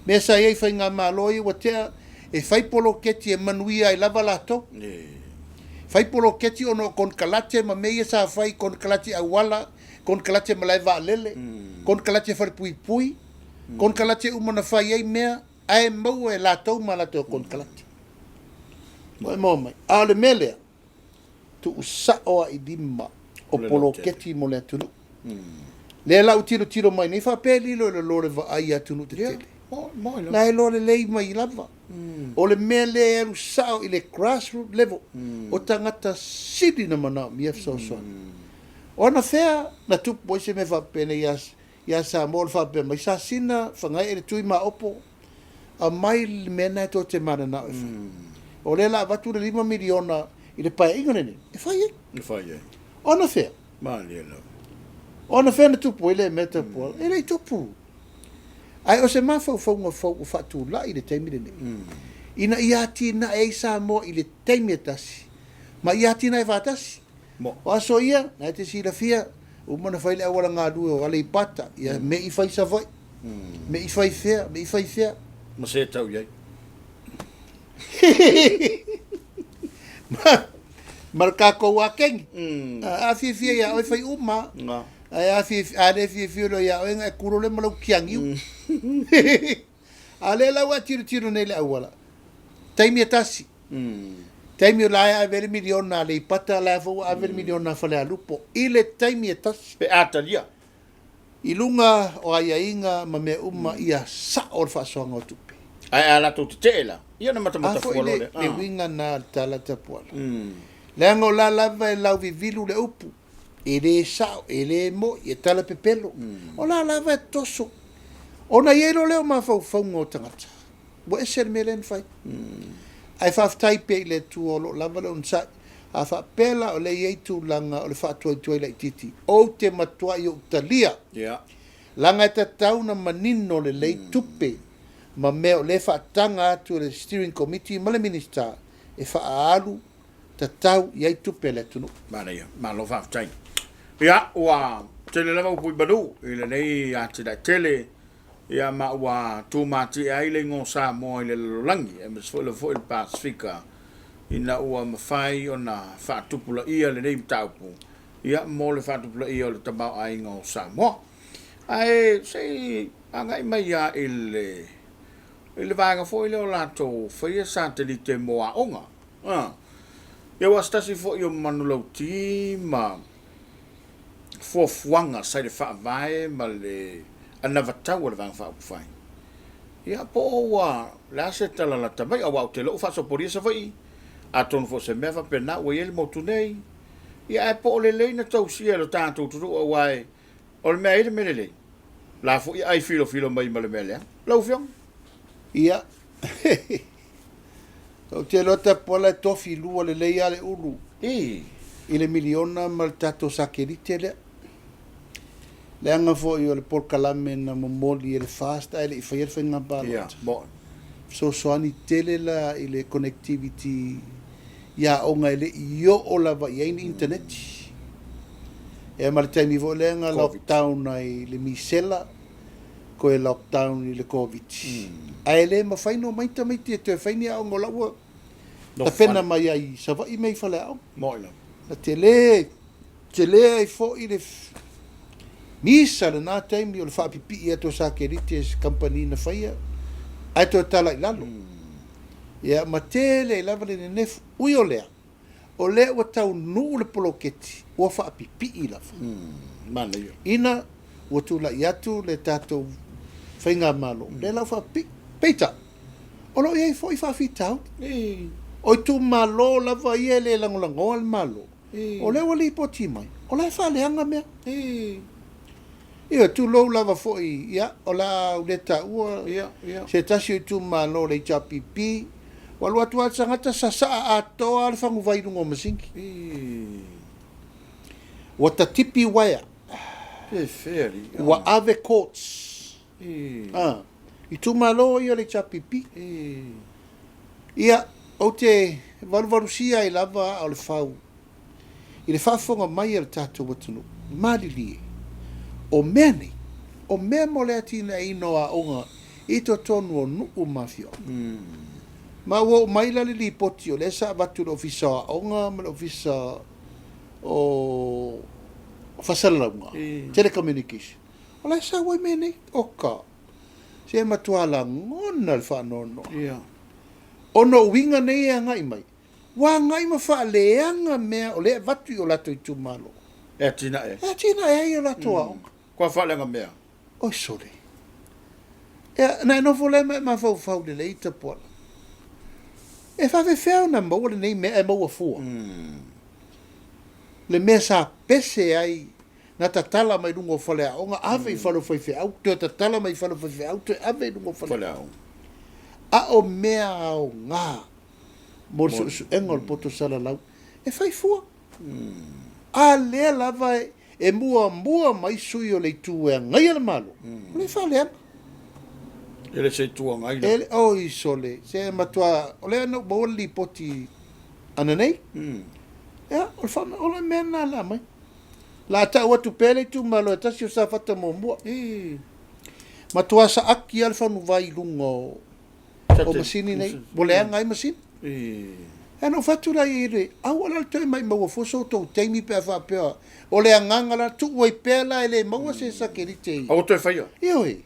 Mea sa i ai faigamalo ia ua tea e fai poloketi e manuia ai lava latou. Fai poloketi ona o konekarate ma mea ia sa fai, konekarate auala, konekarate malae vaalele, konekarate falepuipui, konekarate uma na fai ai mea ae maua e latou ma latou konekarate. Ua e maua mai. A o le mea lea, tuu sao lava i lima o poloketi mo le atunuu. Lea la ua tilotilo mai nei faapea e lilo i lalo le vaai a atunuu tetele. La e iloa lelei mai lava. O le mea lea e alu sao i le grassroot level, o tagata sili na manaomia fesoasoani. O anafea na tupu ai se mea faapenei ia Samoa o le faapea mai, Sasina, Fagae'e le Tui Maopo, aumai le mea lena e tou te mananao e fai. O lea la avatu le $5 miliona i le paeaiga lenei e fai ai. E fai ai. O anafea? Malie lava. O anafea na tupu ai lea mea Tapuala? E le i tupu. Ae o se mafaufauga fou ua faatulai i le taimi lenei, ina ia atinae ai Samoa i le taimi e tasi, ma ia atinae faatasi. O aso ia, na e te silafia, uma ona fai le auala galue o Aleipata, ia me i fai Savaii, me i fai fea, me i fai fea. Ma se tau i ai. Ma le tatou akeni. A fiafia ia oe fai uma. Ae a fiafia, a le fiafia loa ia oe, e kulo le ma lau kianiu. A lea la ua tilotilo nei le auala. Taimi e tasi. Taimi o la e ave le miliona a Aleipata, la e foi ua ave le miliona a Falealupo. I le taimi e tasi. Pe a talia. I luga o aiaiga ma mea uma ia sao le faasoaga o tupe. Ae a latou tetee la, ia ona matamata fua loa lea. A foi le uiga na o le tala Tapuala. Leaga o la lava e lauvivilu le upu, e le sao, e le moi, e tala pepelo. O la lava e toso. Ona i ai loa lea o mafaufauga o tagata, ua ese le mea lea na fai. Ae faafetai pea i le Atua o lo o lava le onosai. A faapea la o lea e i ai tulaga o le faatuaituai laitiiti, ou te matuai ou talia. Leaga e tatau ona manino lelei tupe ma mea o lea e faataga atu e le Steering Committee ma le Minisita e faaalu tatau i ai tupe a le atunuu. Manaia, malo faafetai. Ia, ua tele lava upu i manu i lenei atinae tele, ia ma ua tumatie ai le igoa o Samoa i le lalolagi, aemaise foi lava foi le Pasefika, ina ua mafai ona faatupulaia lenei mataupu, ia mo le faatupulaia o le tamaoaiga o Samoa. Ae se i agai mai lava i le i le vaega foi lea o latou faia satelite mo aoga. Ia aua o se tasi foi o manulauti ma fuafuaga sa i le faavae ma le anavatau a le Vaega Faaupufai. Ia po o ua le a se tala lata mai, aua ou te iloa ua faasopolia Savaii, atonu foi o se mea faapena ua i ai le motu nei. Ia ae po o lelei na tausia e lo tatou atunuu aua o le mea e i ai le mea lelei, o la foi e ai filofilo mai ma le mea leaga. Lau Afioga? Ia, Ou te iloa Tapuala e tofi lua lelei lava le ulu i le miliona ma le tatou satelite lea. Leaga foi o le polokalame na momoli e le FAST ae le i faia le faiga palota. Fesoasoani tele la i le connectivity i aoga e le i oo lava i ai ni initaneti. Ia ma le taimi foi lea na lockdown ai le misela toe lockdown i le Koviti. Ae le mafai ona omai tamaiti e toe fai ni aoga o la ua tapena mai ai i Savaii mea i faleaoga. Moi lava. Na tele, tele ai foi le misa i lena taimi o le faapipii atu o satelite e se kamupani na faia ae toe tala i lalo. Ia ma tele ai lava le nenefu. Ui o lea, O lea ua taunuu le poloketi ua faapipii lava. Ina ua tulai atu le tatou Faigamalo, lea la ua faapipii. Peitai, o lo o i ai foi faafitauli. O itumalo lava ia e le lagolagoa le Malo, o lea ua lipoti mai, o la e faaleaga mea. Ioe, tulou lava foi, ia, o le a ou le taua se tasi o itumalo o le HRPP, ua alu atu lava le tagata sasaa atoa lava le faguvai i luga o masini. Ua tatipi uaea. Ua ave courts. Itumalo ia o le HRPP. Ia, ou te valuvalusia ai lava aa o le fau i le faafofoga mai a le tatou atunuu, malilie, o mea nei, o mea mo le atinaeina o aoga i totonu o nuu ma afioaga. Ma ua oo mai la le lipoti o lea sa avatu i le Ofisa o Aoga ma le Ofisa o Faasalalauga, Telecommunication, o la e sau ai mea nei. Oka, se matua lagona le faanoanoa. Ona o uiga nei e agai mai, Ua agai ma faaleaga mea o lea e avatu i o latou itumalo. E atinae ai. E atinae ai o latou aoga. Kua faaleaga mea. Oi sole. Ia, na e nofo lea ma e mafaufau lelei Tapuala. E faafefea ona maua lenei mea ae maua fua? Le mea sa pese ai na tatala mai luga o faleaoga, ave i fale o faifeau, toe tatala mai i fale o faifeau, toe ave i luga o faleaoga. A o mea aoga mo le suesuega o le poto salalau, e fai fua. A lea lava e muamua mai sui o le itu e agaia le Malo, o lea e faaleaga. E le se Itu Agai la. E, oi sole, se matua, o lea na ou maua le lipoti ananei. Ia, o le wha, o le mea na la mai. La tau atu pea le itumalo e tasi o Safata muamua. Matua saaki lava le fanuvai i luga o o masini nei, ua leaga ai masini. Ae na ou fai atu la i ai, aua la le toe maimauina fua so outou taimi pe a faapea o le agaga la, tuu ai pea la e le maua se sakelite i. Aua toe faia. Ioe.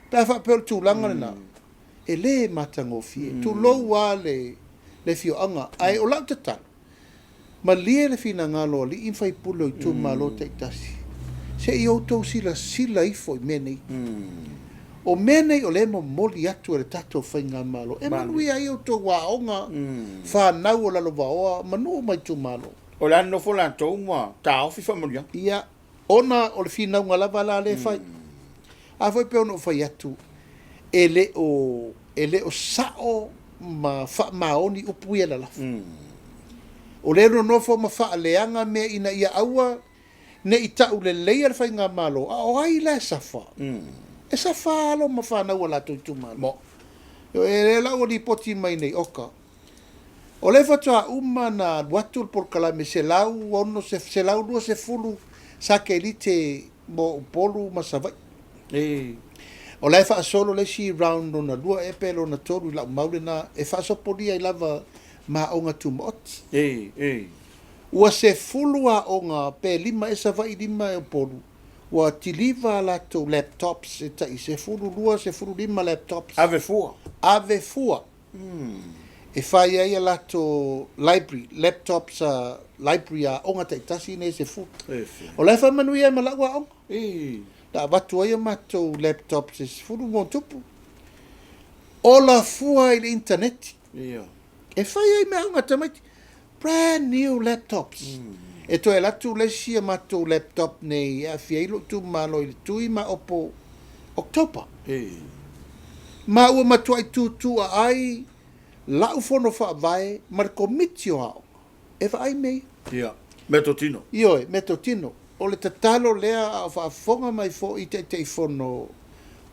Pe a faapea o le tulaga lena, e le matagofie. Tulou lava le afioaga. Ae o lau tatalo, Malie le finagalo o alii ma faipule o itumalo taitasi, se i outou silasila ifo i mea nei. O mea nei o lea e momoli atu e le tatou Faigamalo e manuia ai outou aoga, fanau o Lalovaoa ma nuu ma itumalo. O le a nonofo latou ma taofi faamanuiaga. Ia, ona o le finauga lava la lea e fai. A foi pei ona ou fai atu, e le o, e le o sao ma faamaoni upu ia e lalafo. O lea e nonofo ma faaleaga mea ina ia aua ne i tauleleia le Faigamalo, a o ai la e safa? E safa alo ma fanau a latou itumalo. E lea la ua lipoti mai nei, oka, O lea faatoa uma ona alu atu le polokalame 120 sakelite mo Upolu ma Savaii. O la e faasolo le isi round lona lua ea pe lona tolu i lau mau lena e faasopolia ai lava ma aoga tumaoti. Ua 10 aoga pe lima ea Savaii lima ea Upolu ua tiliva a latou laptops e tai 12, 15 laptops. Ave fua. Ave fua. E fai ai a latou library, laptops library a aoga taitasi nei e 10. O la e faamanuia ai ma lau aoga. Na avatu ai a matou laptops e 10 ma ona tupu. Ola fua i le initaneti. E fai ai mea aoga a tamaiti. Brand new laptops. E toe alu atu le isi a matou laptop nei e aafia ai lou itumalo i le Tui ma Opo October. Ma ua matuai tutuaai lau fono faavae ma le Komiti o Aoga e vaai mea ia. Ia, meatotino. Ioe, meatotino. O le tatalo lea a o faafofoga mai foi i Taitaifono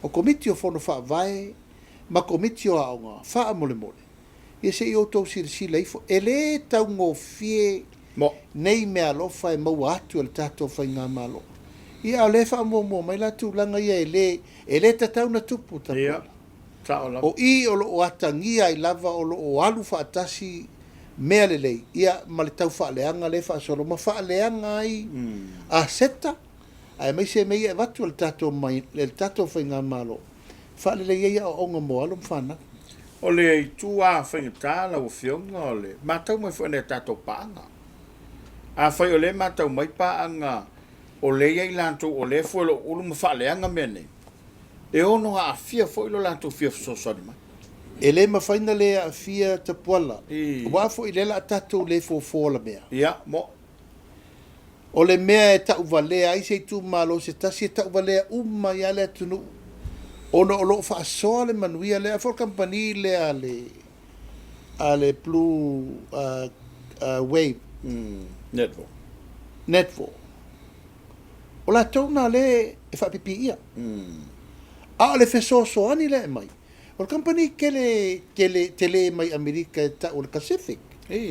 o Komiti o Fono Faavae ma Komiti o Aoga, faamolemole, Ia se i outou silasila ifo, e le taugofie nei meaalofa e maua atu e le tatou Faigamalo. Ia a o lea e faamuamua mai la tulaga ia e le, e le tatau ona tupu Tapuala. O i o lo o atagia ai lava o lo o alu faatasi mea lelei ia ma le taufaaleaga lea e faasolo ma faaleaga ai aseta aemaise mea ia e avatu e le tatou e le tatou Faigamalo e faalelei ai aoaoga mo alo ma fanau. O le itu lava faigata lau Afioga, o le matau mai foi o nai a tatou paaga. Afai o lea e matau mai paaga o lea e i ai latou o lea e fue lou ulu ma faaleaga mea nei, e ono aafia foi lo latou fia fesoasoani mai. E le mafai ona le aafia Tapuala, aua foi lea o le a tatou le fofo alamea. Ia, mo. O le mea e tauvalea ai se itumalo se tasi, e tauvalea uma ai lava le atunuu ona o lo o faasoa le manuia lea. Foi o le kamupani lea a le, a le Blue Wave. Network. Network. O latou na lea e faapipiia. A o le fesoasoani lea e aumai, O le kamupani tele, tele, tele mai Amerika e tau o le Pacific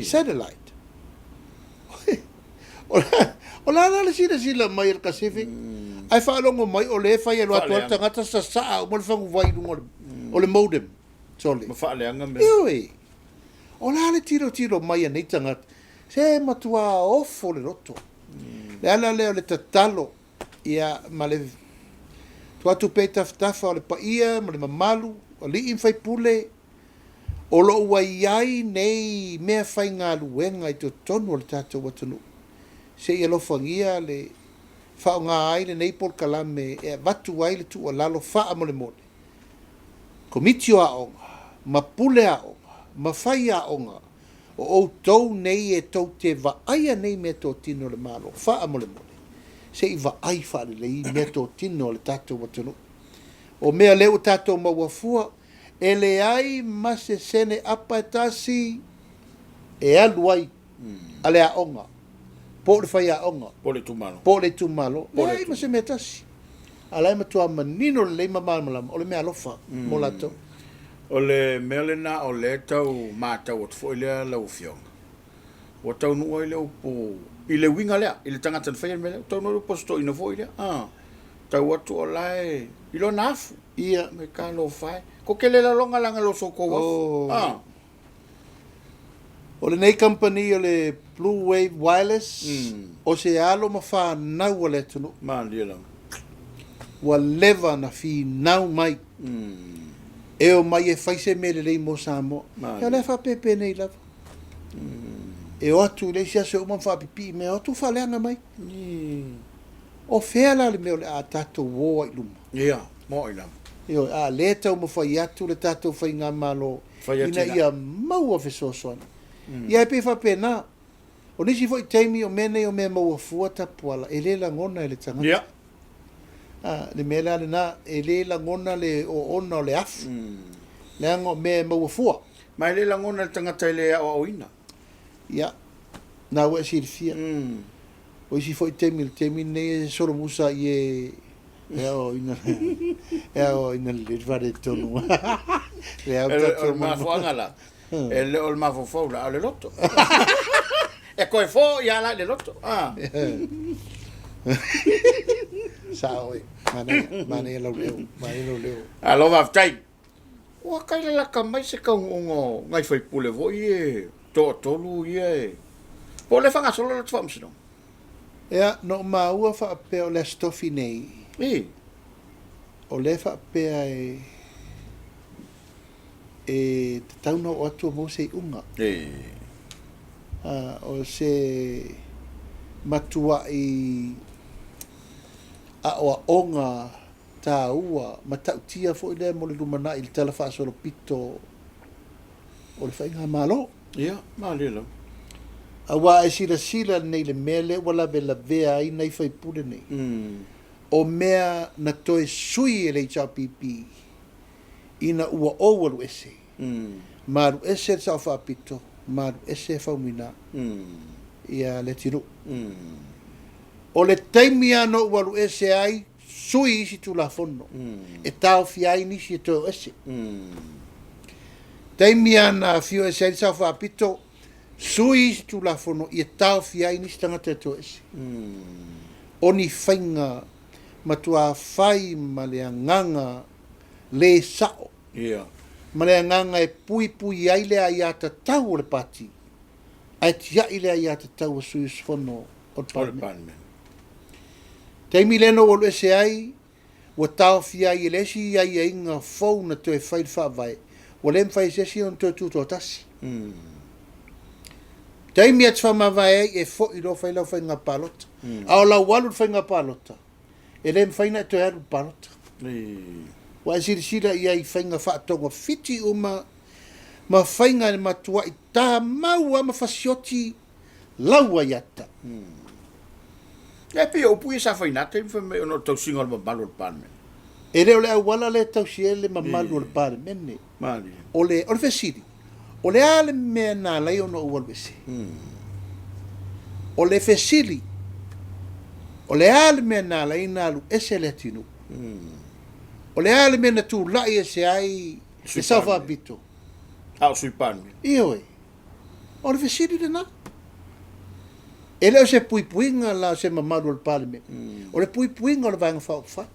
Satellite. O le a la le silasila mai a le Pacific, ae faalogo mai o lea e fai e alu atu lava le tagata sasaa uma le faguvai i luga o le modem. Sole. Ma faaleaga mea. Ioe. O le a le tilotilo mai a nei tagata, se matua ofo le loto. Le ala lea o le tatalo Ia, ma le tuu atu pea i tafatafa o le paia ma le mamalu, alii ma faipule, o lo o ua i ai nei meafaigaluega i totonu o le tatou atunuu, se i alofagia le faaaoga ai lenei polokalame e avatu ai le tuualalo faamolemole. Komiti o Aoga, ma Pule Aoga, ma Faiaoga, o outou nei e tou te vaaia nei meatotino a le Malo, faamolemole, se i vaai faalelei i meatotino a le tatou atunuu. O mea lea ua tatou maua fua, e leai ma se sene apa e tasi e alu ai a le aoga, po o le faiaoga, po o le itumalo, po o le itumalo, leai ma se mea e tasi. A o la e matua manino lelei ma malamalama, o le meaalofa mo latou. O le mea lena o lea e tau matau atu foi lea lau Afioga, ua taunuu ai le upu i le uiga lea, i le tagata na faia le mea lea, ua taunuu ai le upu o se toeaina foi lea, a, tau atu o la e i lona afu, Ia. Me talofa e, ko te le laloga leaga lo so tou afu, a. O lenei kamupani o le Blue Wave Wireless, o se alo ma fanau a le atunuu. Malie lava. Ua leva na finau mai e omai e fai se mea lelei mo Samoa. Ia o lea e faapepe nei lava. E o atu i le isi aso e uma ma faapipii mea, o atu faaleaga mai. O fea la le mea o le a tatou o ai i luma? Ia, moni lava. Ioe, a lea e taumafai atu le tatou faigamalo ina ia maua fesoasoani. Ia e pei e faapena, o nisi foi taimi o mea nei o mea maua fua tapuala e le lagona e le tagata. Ia. A, le mea la lena, e le lagona le oona o le afu, leaga o mea e maua fua. Ma e le lagona e le tagata e le aoaoina. Ia, na ua e silafia. O isi foi taimi, o le taimi lenei e solomusa i e e aoaoina e aoaoina lelei le faaletonu. Le au E le o le mafuaaga la, e le o le mafaufau la, a o le loto. E toe foi lava la i le loto. Ah. Sao e, manaia, manaia lau leo, manaia lau leo. Alo faafetai. Ua kai lalaka mai se taunuuga o nai faipule foi e toatolu ia e po o le faagasolo latou faamasinoga. Ea, na ou maua faapea o le Aso Tofi nei. I. O lea faapea e e tatau ona oo atu o maua se iuga. I. A, o se matuai aoaoga taua matautia foi lea mo le lumanai i le Tala Faasolopito o le Faigamalo. Ia, malie lava. Aua a e silasila nei i le mea lea ua lavelavea ai nai faipule nei, o mea na toe sui e le HRPP ina ua ou alu ese, ma alu ese le Sao Faapito, ma alu ese Faumuina ia Leatinuu. O le taimi lava na ou alu ese ai, sui isi Tulafono e taofia ai nisi e toe o ese. Taimi lava na afio ese ai le Sao Faapito, sui isi Tulafono ia taofia ai nisi tagata e toe ese. O ni faiga matuā fai ma le agaga le sao, ma le agaga e puipui ai le aiatatau o le Pati, ae tiai le aiatatau a sui usufono o le Palemene. Taimi lea na ou alu ese ai, ua taofia ai e le isi aiaiga fou na toe fai i le Faavae, ua le mafai e se isi ona toe tutoatasi. Taimi e te faamavae ai e foi loa fai lau faiga palota. A o lau alu i le faiga palota, e le mafai ona e toe alu i le palota. Ua e silasila i ai i faiga faatogafiti uma ma faiga e matuai tamau lava ma fasioti lau aiatatau. E pei o upu ia sa fai i na taimi fai mai ona o le tausiga o le mamalu o le Palemene. E le o le auala lea e tausi ai le mamalu o le Palemene. Malie. O le, o le fesili, o le a le mea na ala ai ona ou alu ese? O le fesili, o le a le mea na ala ai ona alu ese Leatinuu? O le a le mea na tulai ese ai le Sao Faapito? A o Sui Palemia. Ioe. O le fesili lena. E le o se puipuiga la o se mamalu o le Palemene. O le puipuiga o le Vaega Faaupufai.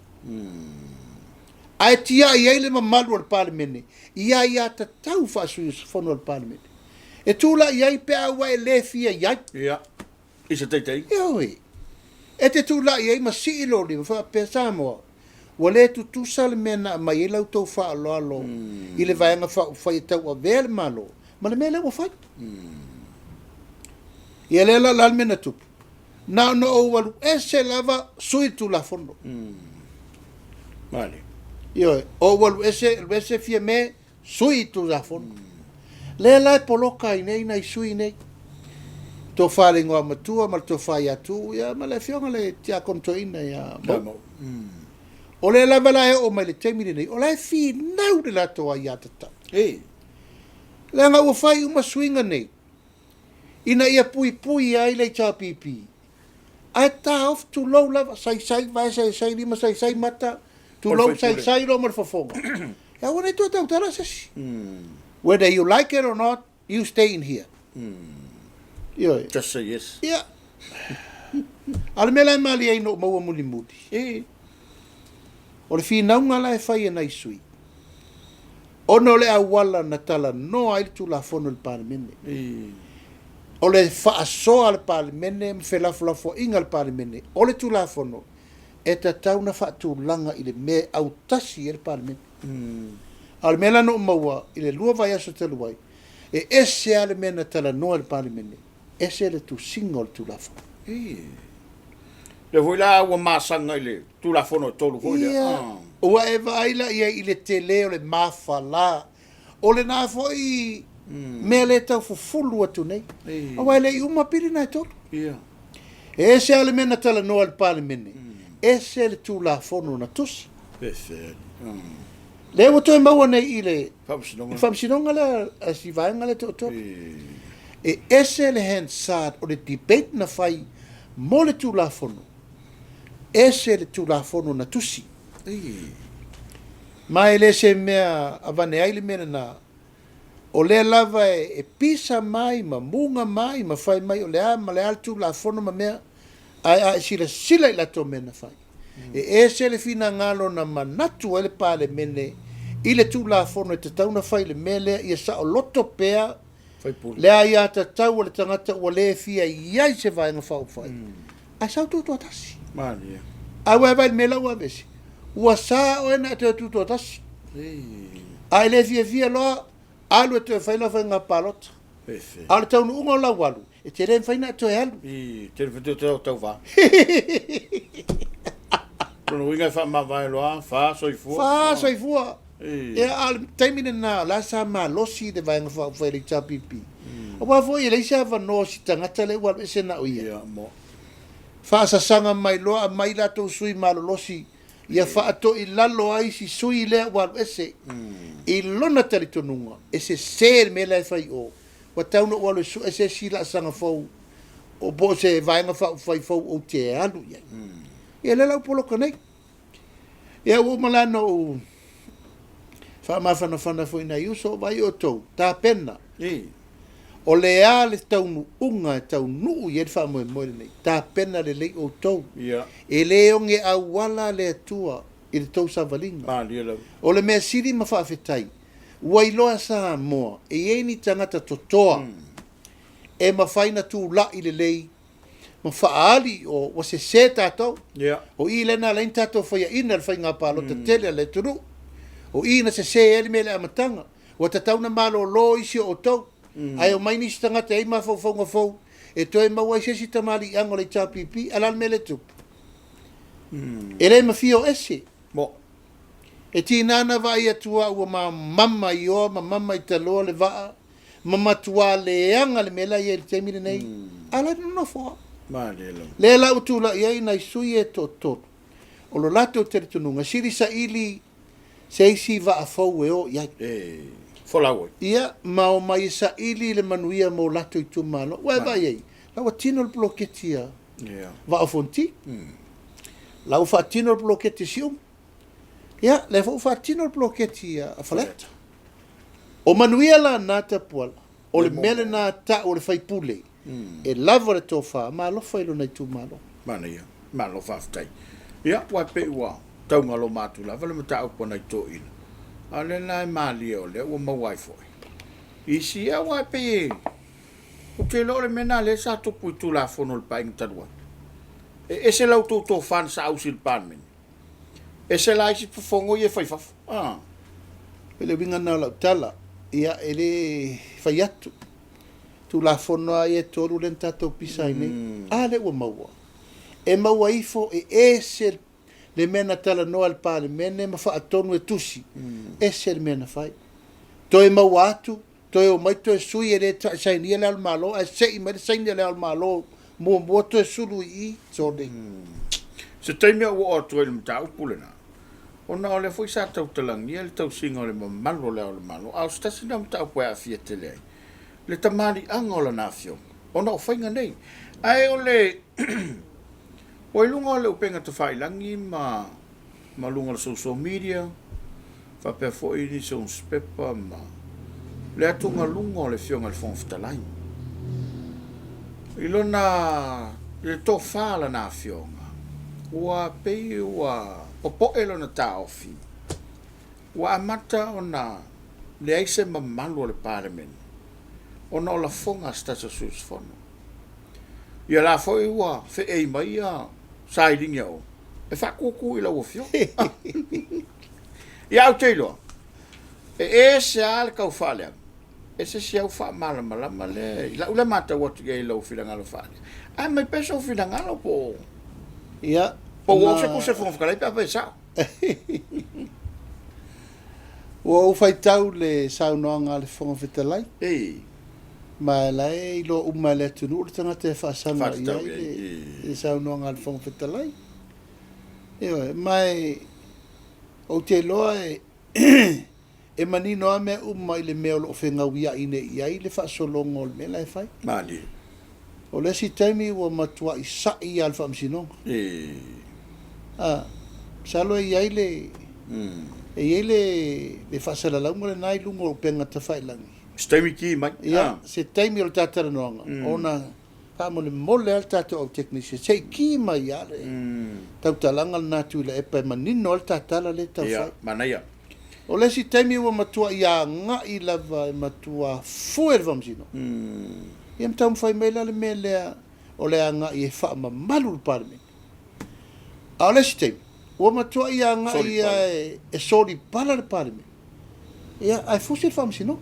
Ae tiai ai le mamalu o le Palemene i aiatatau faa-sui usufono o le Palemene. E tulai ai pe a ua e le fia i ai. Ia, i se taitaiga. Ioe. E te tulai ai ma sii lou lima faapea, Samoa, Ua le tutusa le mea na aumai ai la outou faaaloalo i le Vaega Faaupufai e tauavea le Malo ma le mea lea ua fai. Ia lea la o le a le mea na tupu? Na ona ou alu ese lava sui le Tulafono. Malie. Ioe, o ou alu ese, alu ese Fiame, sui Tulafono. Lea la e poloka ai nei nai sui nei. Tofa le igoa matua ma le tofa ia Tuuu ia ma le afioga le Tiakono Toeaina ia Mauu. O lea lava la e oo mai le taimi lenei, o la e finau le latou aiatatau. Leaga ua fai uma suiga nei ina ia puipui ai le HRPP, ae taofi tulou lava, saisai vae saisai lima saisai mata, tulou saisai loa ma le fofoga. E aua ne i toe tautala se isi. Whether you like it or not, you stay in here. Ioe. Just say yes. Ia. A o le mea la e malie ai na ou maua mulimuli, o le finauga la e fai e nai sui, ona o le auala na talanoa ai le Tulafono i le Palemene. O le faasoa a le Palemene ma felafolafoaiga a le Palemene, o le Tulafono e tatau ona faatulaga i le mea e autasi ai le Palemene. A o le mea la na ou maua i le 2 vaiaso talu ai, e ese lava le mea na talanoa i le Palemene, ese le tusiga o le Tulafono. Lea foi la ua masaga i le Tulafono e 3 foi lea. Ia, ua e vaai la i ai i le tele o le mafala. O lena foi mea lea e tau fufulu atu nei. Aua e le i uma pili na e 3. E ese lava le mea na talanoa i le Palemene, ese le Tulafono na tusi. Lea ua toe maua nei i le Faamasinoga lea a si vaega lea toatolu. E ese le Hansard o le debate na fai mo le Tulafono, ese le Tulafono na tusi. Ma e le se mea avane ai le mea lena, o lea lava e pisa mai ma muga mai ma fai mai o le a ma le a le Tulafono ma mea, ae a e silasila i latou mea na fai, e ese le finagalo na manatu ai le Palemene i le Tulafono e tatau ona fai le mea lea ia saoloto pea le aiatatau a le tagata ua le fia i ai se Vaega Faaupufai, ae sau tutoatasi. Ae ua e vaai i le mea la ua aveese, ua sa oe na e toe tutoatasi, a e le fiafia loa, alu e toe fai lau faiga palota. A o le taunuuga o lau alu, e te le mafai ona e toe alu. I te le toe tauva. Lona uiga e faamavae loa, fa soifua. Fa soifua. Ia, a o le taimi lena, o la sa malosi le Vaega Faaupufai a le HRPP. Aua foi e leai se avanoa o si tagata lea ua alu ese na o ia. Faasasaga mai loa aumai latou sui malolosi ia faatoilalo ai si sui lea ua alu ese i lona talitonuga e sese le mea la e fai i o. Ua tatau ona ou alu e sue se isi laasaga fou o po o se Vaega Faaupufai fou ou te alu i ai. Ia lea la ua poloka nei. Ia ua uma la ona ou faamafanafana foi i nai uso, o vaai outou, tapena. O le a le taunuuga e taunuu i ai le faamoemoe lenei, tapena lelei outou. E le oge auala le Atua i le tou savaliga. O le mea sili ma faafetai, ua iloa Samoa e i ai ni tagata totoa e mafai ona tulai lelei ma faaali o ua sese tatou. O i lea na ala ai ona tatou faiaina i le faiga palota tele a le atunuu. O i na sese ai le mea i le amataga. Ua tatau ona malolo isi o outou, ae omai nisi tagata e i ai mafaufauga fou e toe maua ai se isi tamaliiaga o le HRPP. Ae o le a le mea lea e tupu? E le mafia o ese. E tiga ona vaai atu au ua mamama i oa ma mama i taloa le vaa ma matua leaga le mea la e i ai i le taimi lenei, a o la e nonofo lava. Lea la ua tulai ai nai sui e toatolu, o lo latou talitonuga, sili saili se isi vaa fou e o i ai. Folau ai. Ia, ma omai e saili le manuia mo latou itumalo. Ua e vaai ai, la ua tino le poloketi a Vaa o Fonoti, la ua faatino le poloketi a Siumu, ia, lea foi ua faatino le poloketi a Faleata. O manuia la na Tapuala, o le mea lena tau o le faipule, e lava le tofa ma alofa i lona itumalo. Manaia, malo faafetai. Ia, ua pei ua taugaloma atu lava le mataupu a nai toeaiina, a o lea la e malie o lea ua maua ai foi isi, ia aua e pei e, ou te iloa o le mea lena lea sa tupu i Tulafono o le Paeaiga talu ai. E ese la outou tofa na saausi i le Palemene, ese la isi fofogo ia e fai i fafo. O le uiga lena o lau tala, ia e le fai atu. Tulafono lava ia e 3 lea na tatou pisa ai nei. A lea ua maua? E maua ifo e ese Le mea na talanoa e le Palemene ma faatonu e tusi, ese le mea na fai. Toe maua atu, toe omai toe sui e le sainia Le Ao o le Malo ae se'i mai le saini a Le Ao o le Malo muamua toe sulu i i, sole. Se taimi ou oo atu ai i le mataupu lena, ona o lea foi sa tautalagia le tausiga o le mamalu o Le Ao o le Malo, a o se tasi lena o mataupu e aafia tele ai le tamaliiaga o lana afioga ona o faiga nei. Ae o le ua i luga o le upega tafailagi ma ma luga o le social media faapea foi nisi o nusipepa ma le atugaluga o le Afioga i le Fofoga Fetalai i lona i le tofa a lana afioga ua pei ua popoe lona taofi ua amata ona leai se mamalu o le Palemene ona o lafoga a se tasi o sui usufono. Ia la foi ua feei mai ia sailiga a o e faatutu i lau Afioga. Ia ou te iloa, e ese lava le tau faaleaga, ese si au faamalamalama lea i lau lea matau atu i ai i lau finagalo faaalia. Ae aumai pea sou finagalo po o Ia, po ua ou se tusi a le Fofoga Fetalai pe afai e sao. Ua ou faitau i le saunoaga a le Fofoga Fetalai. Ei. Ma la e iloa uma e le atunuu le tagata e faasaga i ai le saunoaga a le Fofoga Fetalai. Ioe, ma e ou te iloa e manino lava mea uma i le mea o lo o fegauia'i nei i ai le faasologa o le mea la e fai. Malie. O le isi taimi ua matua'i sa'i lava le Faamasinoga. A, masalo e i ai le, e i ai le faasalalauga lena i luga o upega tafailagi. Se taimi ki mai. Ia, se taimi o le ta talanoaga, ona faamolemole lava le tatou au tekinisia, se i ki mai lava le tautalaga lena Tuilaepa e manino ai le ta tala lea e tau fai. Ia, manaia. O le isi taimi ua matuai agai lava e matua fue le Faamasinoga. Ia ma taumafai mai la le mea lea o le agai e faamamalu le Palemene. A o le isi taimi, ua matuai agai lava e solipala le Palemene. Ia, ae fusi le Faamasinoga.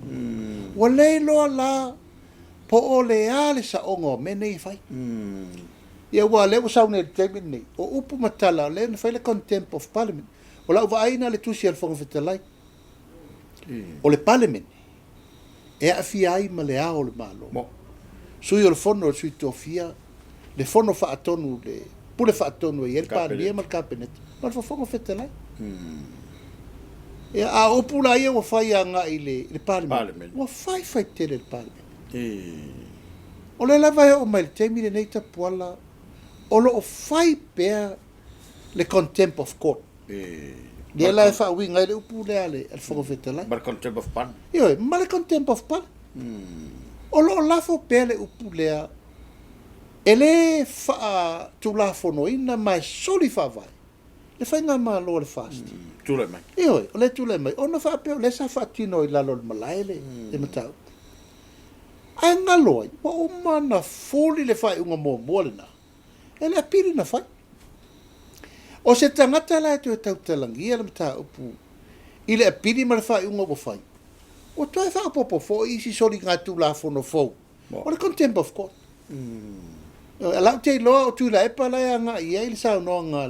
Ua le iloa la po o le a le saoga o mea nei e fai. Ia aua o lea ua sau nei i le taimi lenei, o upu ma tala, o lea na fai le contempt of Parliament. O lau vaai na le tusi a le Fofoga Fetalai, o le Palemene e aafia ai ma le Ao o le Malo, Sui o le Fono, le Sui Tofia, le Fono Faatonu, le Pule Faatonu e i ai le Palemia ma le Kapeneta, ma le Fofoga Fetalai. Ia, a o upu la ia ua fai agai i le Palemene, ua faifai tele le Palemene. O lea lava e oo mai i le taimi lenei Tapuala, o lo o fai pea le contempt of court. Lea la e faauiga ai le upu lea a le Fofoga Fetalai. Ma le contempt of Parliament. Ioe, ma le contempt of Parliament. O lo o lafo pea le upu lea e le faatulafonoina ma e soli faavae le faigamalo a le FAST. Tulai mai. Ioe, o lea e tulai mai. Ona faapea o lea sa faatino i lalo o le malae le mataupu. Ae galo ai, ua uma ona fuli le faaiuga muamua lena e le apili na fai. O se tagata la e toe tautalagia le mataupu i le apili ma le faaiuga ua fai, ua toe faaopoopo foi isi soligatulafono fou o le contempt of court. O lau te iloa o Tuilaepa la e agai i ai le saunoaga a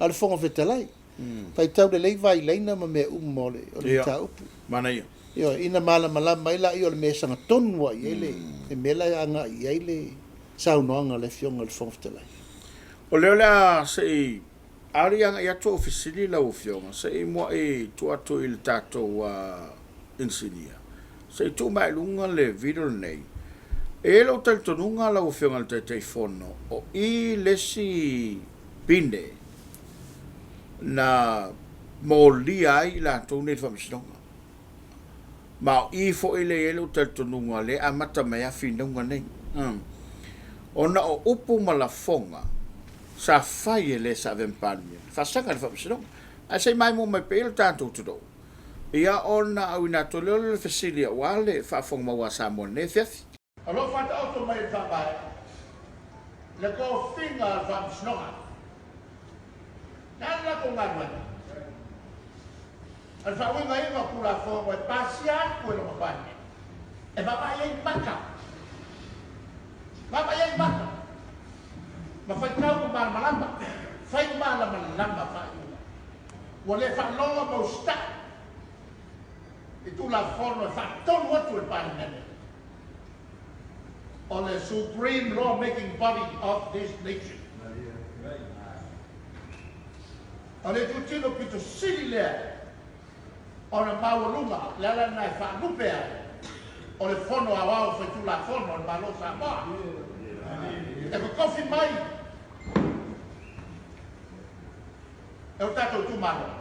le Fofoga Fetalai. Faitau lelei vailaina ma mea uma o le mataupu. Manaia. Ioe, ina malamalama ai laia o le mea e sagatonu lava i ai le mea la e agai i ai le saunoaga a le Afioga i le Fofoga Fetalai. O lea o le a se i a o le i agai atu ou fesili lau Afioga, se i muai tuu atu i le tatou inisinia, se i tuu mai i luga le video lenei. E i ai lou talitonuga lau Afioga i le Taitaifono, o i le isi pine na molia ai i latou nei i le Faamasinoga. Ma o i foi lea e i ai lou talitonuga lea e amata mai lava finauga nei. Ona o upu ma lafoga sa fai e le sa avea ma Palemia, faasaga i le Faamasinoga. Ae se i maimoa mai pea ia le tatou atunuu, ia ona auina atu lea o le fesili aua le faafofoga mau a Samoa i lenei afiafi. O lo o faataoto mai e le Faavae le tofiga o le Faamasinoga. Le a le latou galuega? O le faauigaina o Tulafono e pasia atu e lona Palemene, e vaavaai ai maka, vaavaai ai maka, ma faitau ma malamalama, fai malamalama faaiuga. Ua le faalogo ma usitai i Tulafono e faatonu atu e le Palemene o le Supreme Law Making Body of this nation. O le itutino pito sili lea ona maualuga, le ala lena e faalupe ai o le Fono Aoao Faitulafono a le Malo o Samoa. E totofi mai e o tatou itumalo.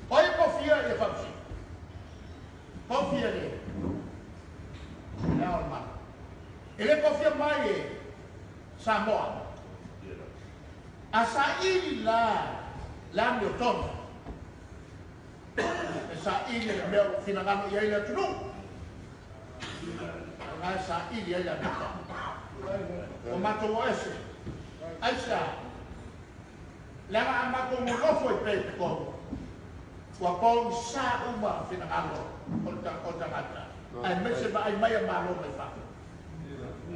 O ai e kofia ia Faamasino? Kofia le le Ao o le Malo. E le kofia mai e Samoa. A saili la le amiotonu, e saili le mea o lo o finagalo i ai le atunuu. O lena e saili ai le amiotonu. Ua matou o ese. Aisea? Leaga a matou nonofo ai pea i totonu, ua pogisa uma finagalo o tagata, aemaise vaai mai a Malo mai fafo.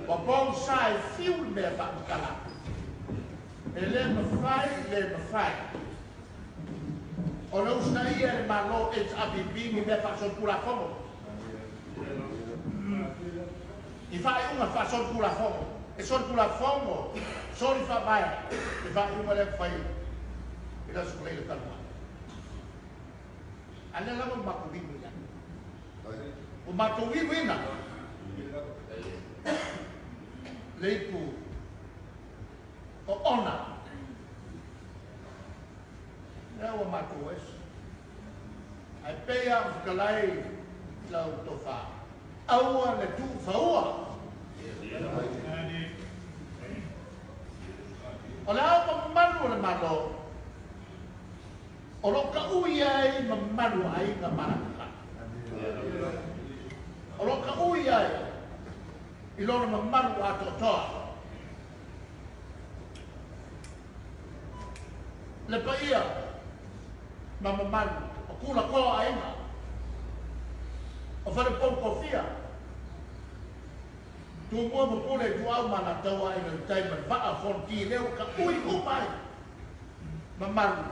Ua pogisa e fiu le mea e faamatala atu. E le mafai, le mafai ona usitaia e le Malo HRPP ni mea faasolitulafono. I faaiuga faasolitulafono, e solitulafono, soli faavae le faaiuga lea na fai i le Aso Faraile talu ai. A lea lava ua matou inu i ai. Ua matou inuina le ipu o ona. Lea ua matou ese. Ae pei lava ona fetalai lau tofa, aua le tuufaua. O le ao mamalu o le Malo, o lo o taui ai mamalu o aiga ma alaalafaga. O lo o taui ai i lona mamalu atoatoa. Le paia ma mamalu o Tulafono o Aiga, o Falepoukofia, Tumua ma Pule, Ituau ma Alataua, Aiga i le Tai ma le Vaa o Fonoti, lea ua taui uma ai mamalu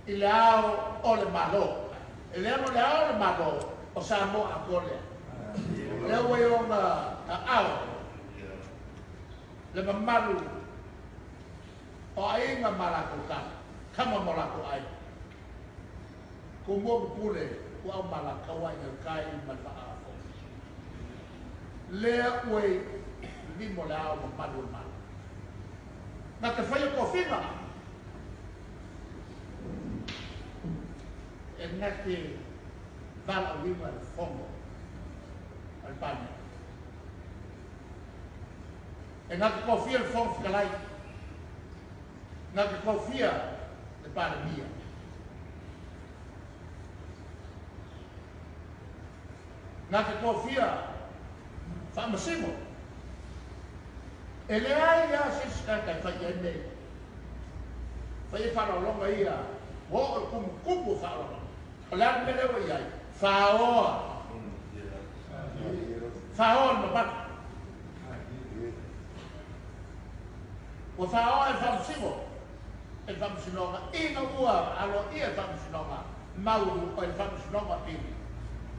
i le ao o le Malo. E leaga o le ao o le Malo o Samoa atoa lea. Lea ua i ona aao le mamalu o aiga ma latou tama, tama ma o latou aiga. Tumua ma Pule, Ituau ma Alataua, Aiga i le Tai ma le Vaa o Fonoti. Lea ua i lima o le ao mamalu o le Malo. Na te faia tofiga e na te valaauina le fono a le Palemene. E na te tofia le Fofoga Fetalai, na te tofia le Palemia. Na te tofia Faamasino. E leai lava se isi tagata e fai i ai mea ia. Fai ai faaaloaloga ia, ua oo i le tumutumu o faaaloaloga. O le a le mea lea ua i ai? Faoa. Faoa le mamalu. Ua faoa e le Faamasino, e le Faamasinoga ina ua aloaia e le Faamasinoga maualuga, e le Faamasinoga Apili,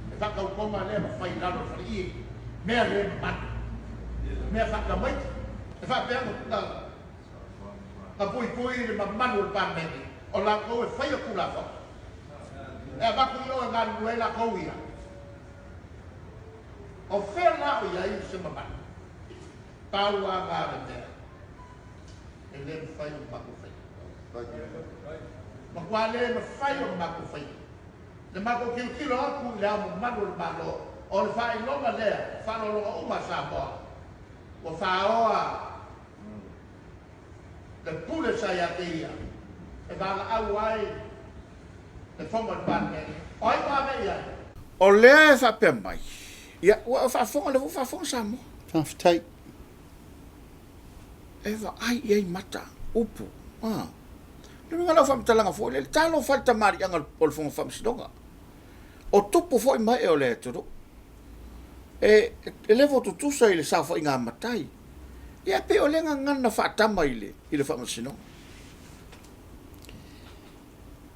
le faatautoga lea na fai i lalo o le faleie, mea le mamalu, mea faatamaiti. E faapea ona na puipui le mamalu o le Palemene, o latou e faia Tulafono. E avatu i o e galulue ai latou ia. O fea la o i ai se mamalu? Pau lava na o le mea e le mafai ona matou faia. Matua le mafai ona matou faia. Le matou tilotilo atu i le Ao Mamalu o le Malo, o le faailoga lea, faaaloaloga uma a Samoa, ua faoa le pule sa ia te ia e valaau ai le Fono a le Palemene. O ai ua ave i ai? O lea e faapea mai, ia, ua e faafofoga, o lea foi ua faafofoga Samoa. Faafetai. E vaai i ai mata, upu, a. Le uiga o lau faamatalaga foi lea, talofa i le tamaliiaga o le Fofoga Faamasinoga. O tupu foi ma ee o le atunuu. E, e le fo tutusa i le saofaiga a matai. Ia, pei o lea gagana faatama i le, i le Faamasinoga.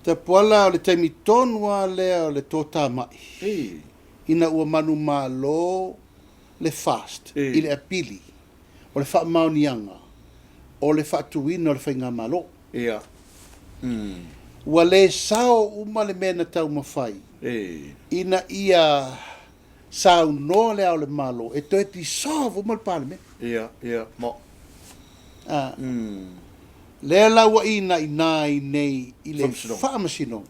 Tapuala o le taimi tonu lava lea o le totāma'i ina ua manumalo le FAST i le apili o le faamaoniaga o le faatuina o le Faigamalo. Ua le sao uma le mea na taumafai ina ia saunoa Le Ao o le Malo e toe dissolve uma le Palemene. Ia, ia, mo. A. Lea la ua inaina ai nei i le Faamasinoga.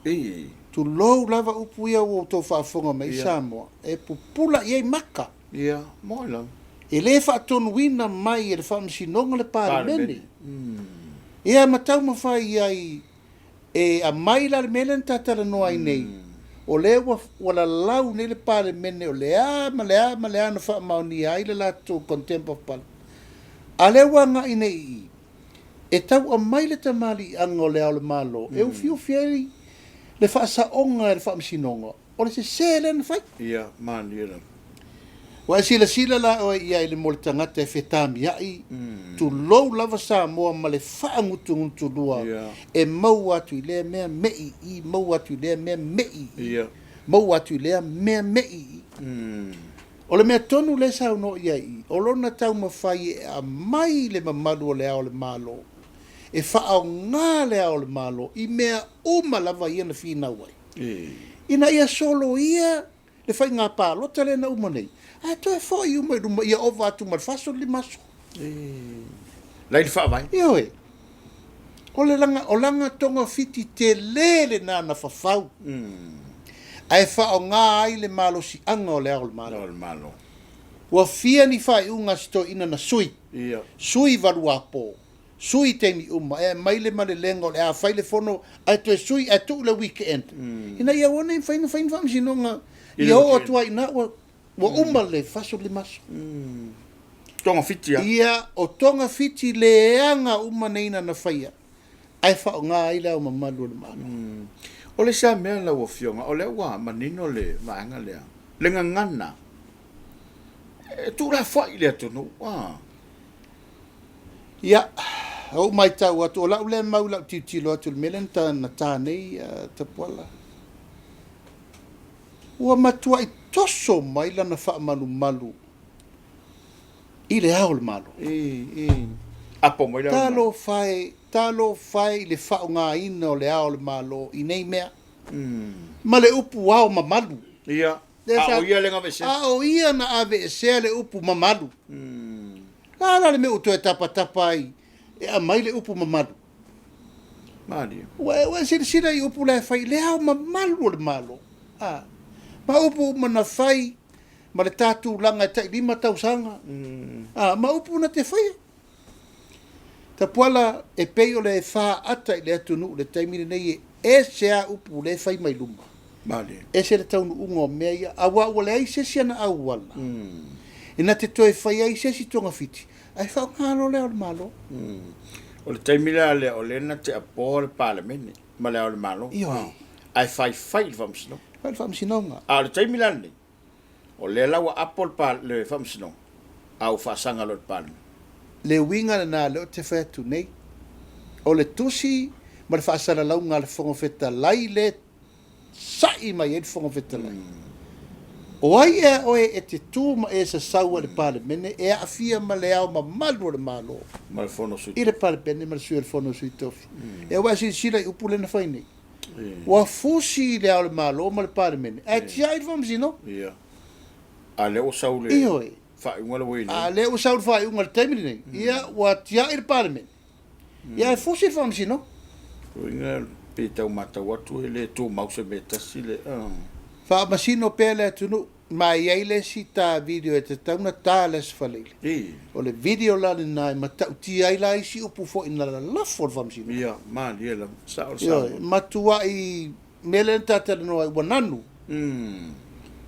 Tulou lava upu ia ua outou faafofoga mai ai Samoa, e pupula i ai maka. Ia, mo lava. E le faatonuina mai e le Faamasinoga le Palemene. Ia ma taumafai ai E aumai la le mea lea na ta talanoa ai nei, o lea ua, ua lalau nei le Palemene o le a ma le a ma le a na faamaonia ai le latou Contempt of Parliament. A lea ua agai nei i i, e tau aumai le tamaliiaga o Le Ao o le Malo e ufiufi ai le faasaoga e le Faamasinoga O le sese lea na fai. Ia, malie lava. Ua e silasila la oe i ai i le mo le tagata e fetamiai, tulou lava Samoa ma le faagutugutulua e maua atu i lea mea me'i i, maua atu i lea mea me'i i, maua atu i lea mea me'i i. O le mea tonu lea e saunoa i ai i, o lona taumafai e aumai le mamalu o Le Ao o le Malo, e faaaoga Le Ao o le Malo i mea uma lava ia na finau ai. Ina ia soloia le faiga palota lea na uma nei, ae toe foi uma i luma ia ova atu ma le 45 aso. La i le faavae. Ioe. O le laga, o lana togafiti tele lena na fafau. Ae faaaoga ai le malosiaga o Le Ao o le Malo. O le Malo. Ua fia ni faaiuga a si toeaina na sui. Sui valuapo. Sui taimi uma, e aumai le malelega o le a fai le fono ae toe sui ae tuu le weekend. Ina ia aua ne i mafai ona fai ni faamasinoga ia oo atu ai i ina ua uma le 45 aso. Togafiti a. Ia, o togafiti leaga uma nei na na faia ae faaaoga ai le Ao Mamalu o le Malo. O le isi lava mea lau Afioga, o lea ua manino le vaega lea, le gagana, e tuulafoai i le atunuu. Ia, ou matau atu, o lau lea mau i lau tilotilo atu i le mea lea na, na ta nei uh, Tapuala. Ua matuai toso mai lana faamalumalu i le ao o le Malo. I, i. Apo mai le ao o le Malo. Talofa e, talofa e i le faaaogaina o le ao o le Malo i nei mea. Ma le upu ao mamalu. Ia. A o ia lea na aveesea. A o ia na aveesea le upu mamalu. O le a la le mea ua toe tapatapa ai e aumai le upu mamalu? Malie. Ua e, ua e silasila i upu la e fai, le ao mamalu o le Malo. A, ma upu uma na fai ma le ta tulaga e tai 5 tausaga. A, ma upu na te faia. Tapuala e pei o le faata i le atunuu i le taimi lenei e ese a upu lea e fai mai luma. Malie. Ese le taunuuga o mea ia, aua ua leai se isi ana auala e na te toe fai ai se isi togafiti, ae faaaoga loa le Ao o le Malo. O le taimi la lea o lea na te apoa le Palemene ma le Ao o le Malo. Ioe. Ae faifai i le Faamasinoga. Fai i le Faamasinoga. A o le taimi la lenei, O lea la ua apo le Faamasinoga, a ua faasaga loa i le Palemene. Le uiga lena lea ou te fai atu nei, o le tusi ma le faasalalauga a le Fofoga Fetalai lea e sa'i mai ai le Fofoga Fetalai. O ai ea oe e te tu ma e sasau ai le Palemene e aafia ma le Ao Mamalu o le Malo Ma le Fono Sui i le Palemene ma le Sui o le Fono a Sui Tofi. Ea ua e silasila i upu lea na fai nei? Ua fusi le Ao o le Malo ma le Palemene ae tiai le Faamasinoga. Ia. A lea ua sau le Ioe. faaiuga lea ua i ai nei. A lea ua sau le faaiuga i le taimi lenei, ia ua tiai le Palemene, ia ae fusi le Faamasinoga. Uiga pe tau matau atu e le tumau se mea e tasi le. Faamasino pea le atunuu. Ma e i ai le isi ta video e tatau na ta le Aso Faraile. I. O le video la lena e matautia ai la isi upu foi na lalafo le Faamasinoga. Ia, malie lava. Sao le saunoaga. Ioe, matuai mea lea na ta talanoa ai, ua nanu.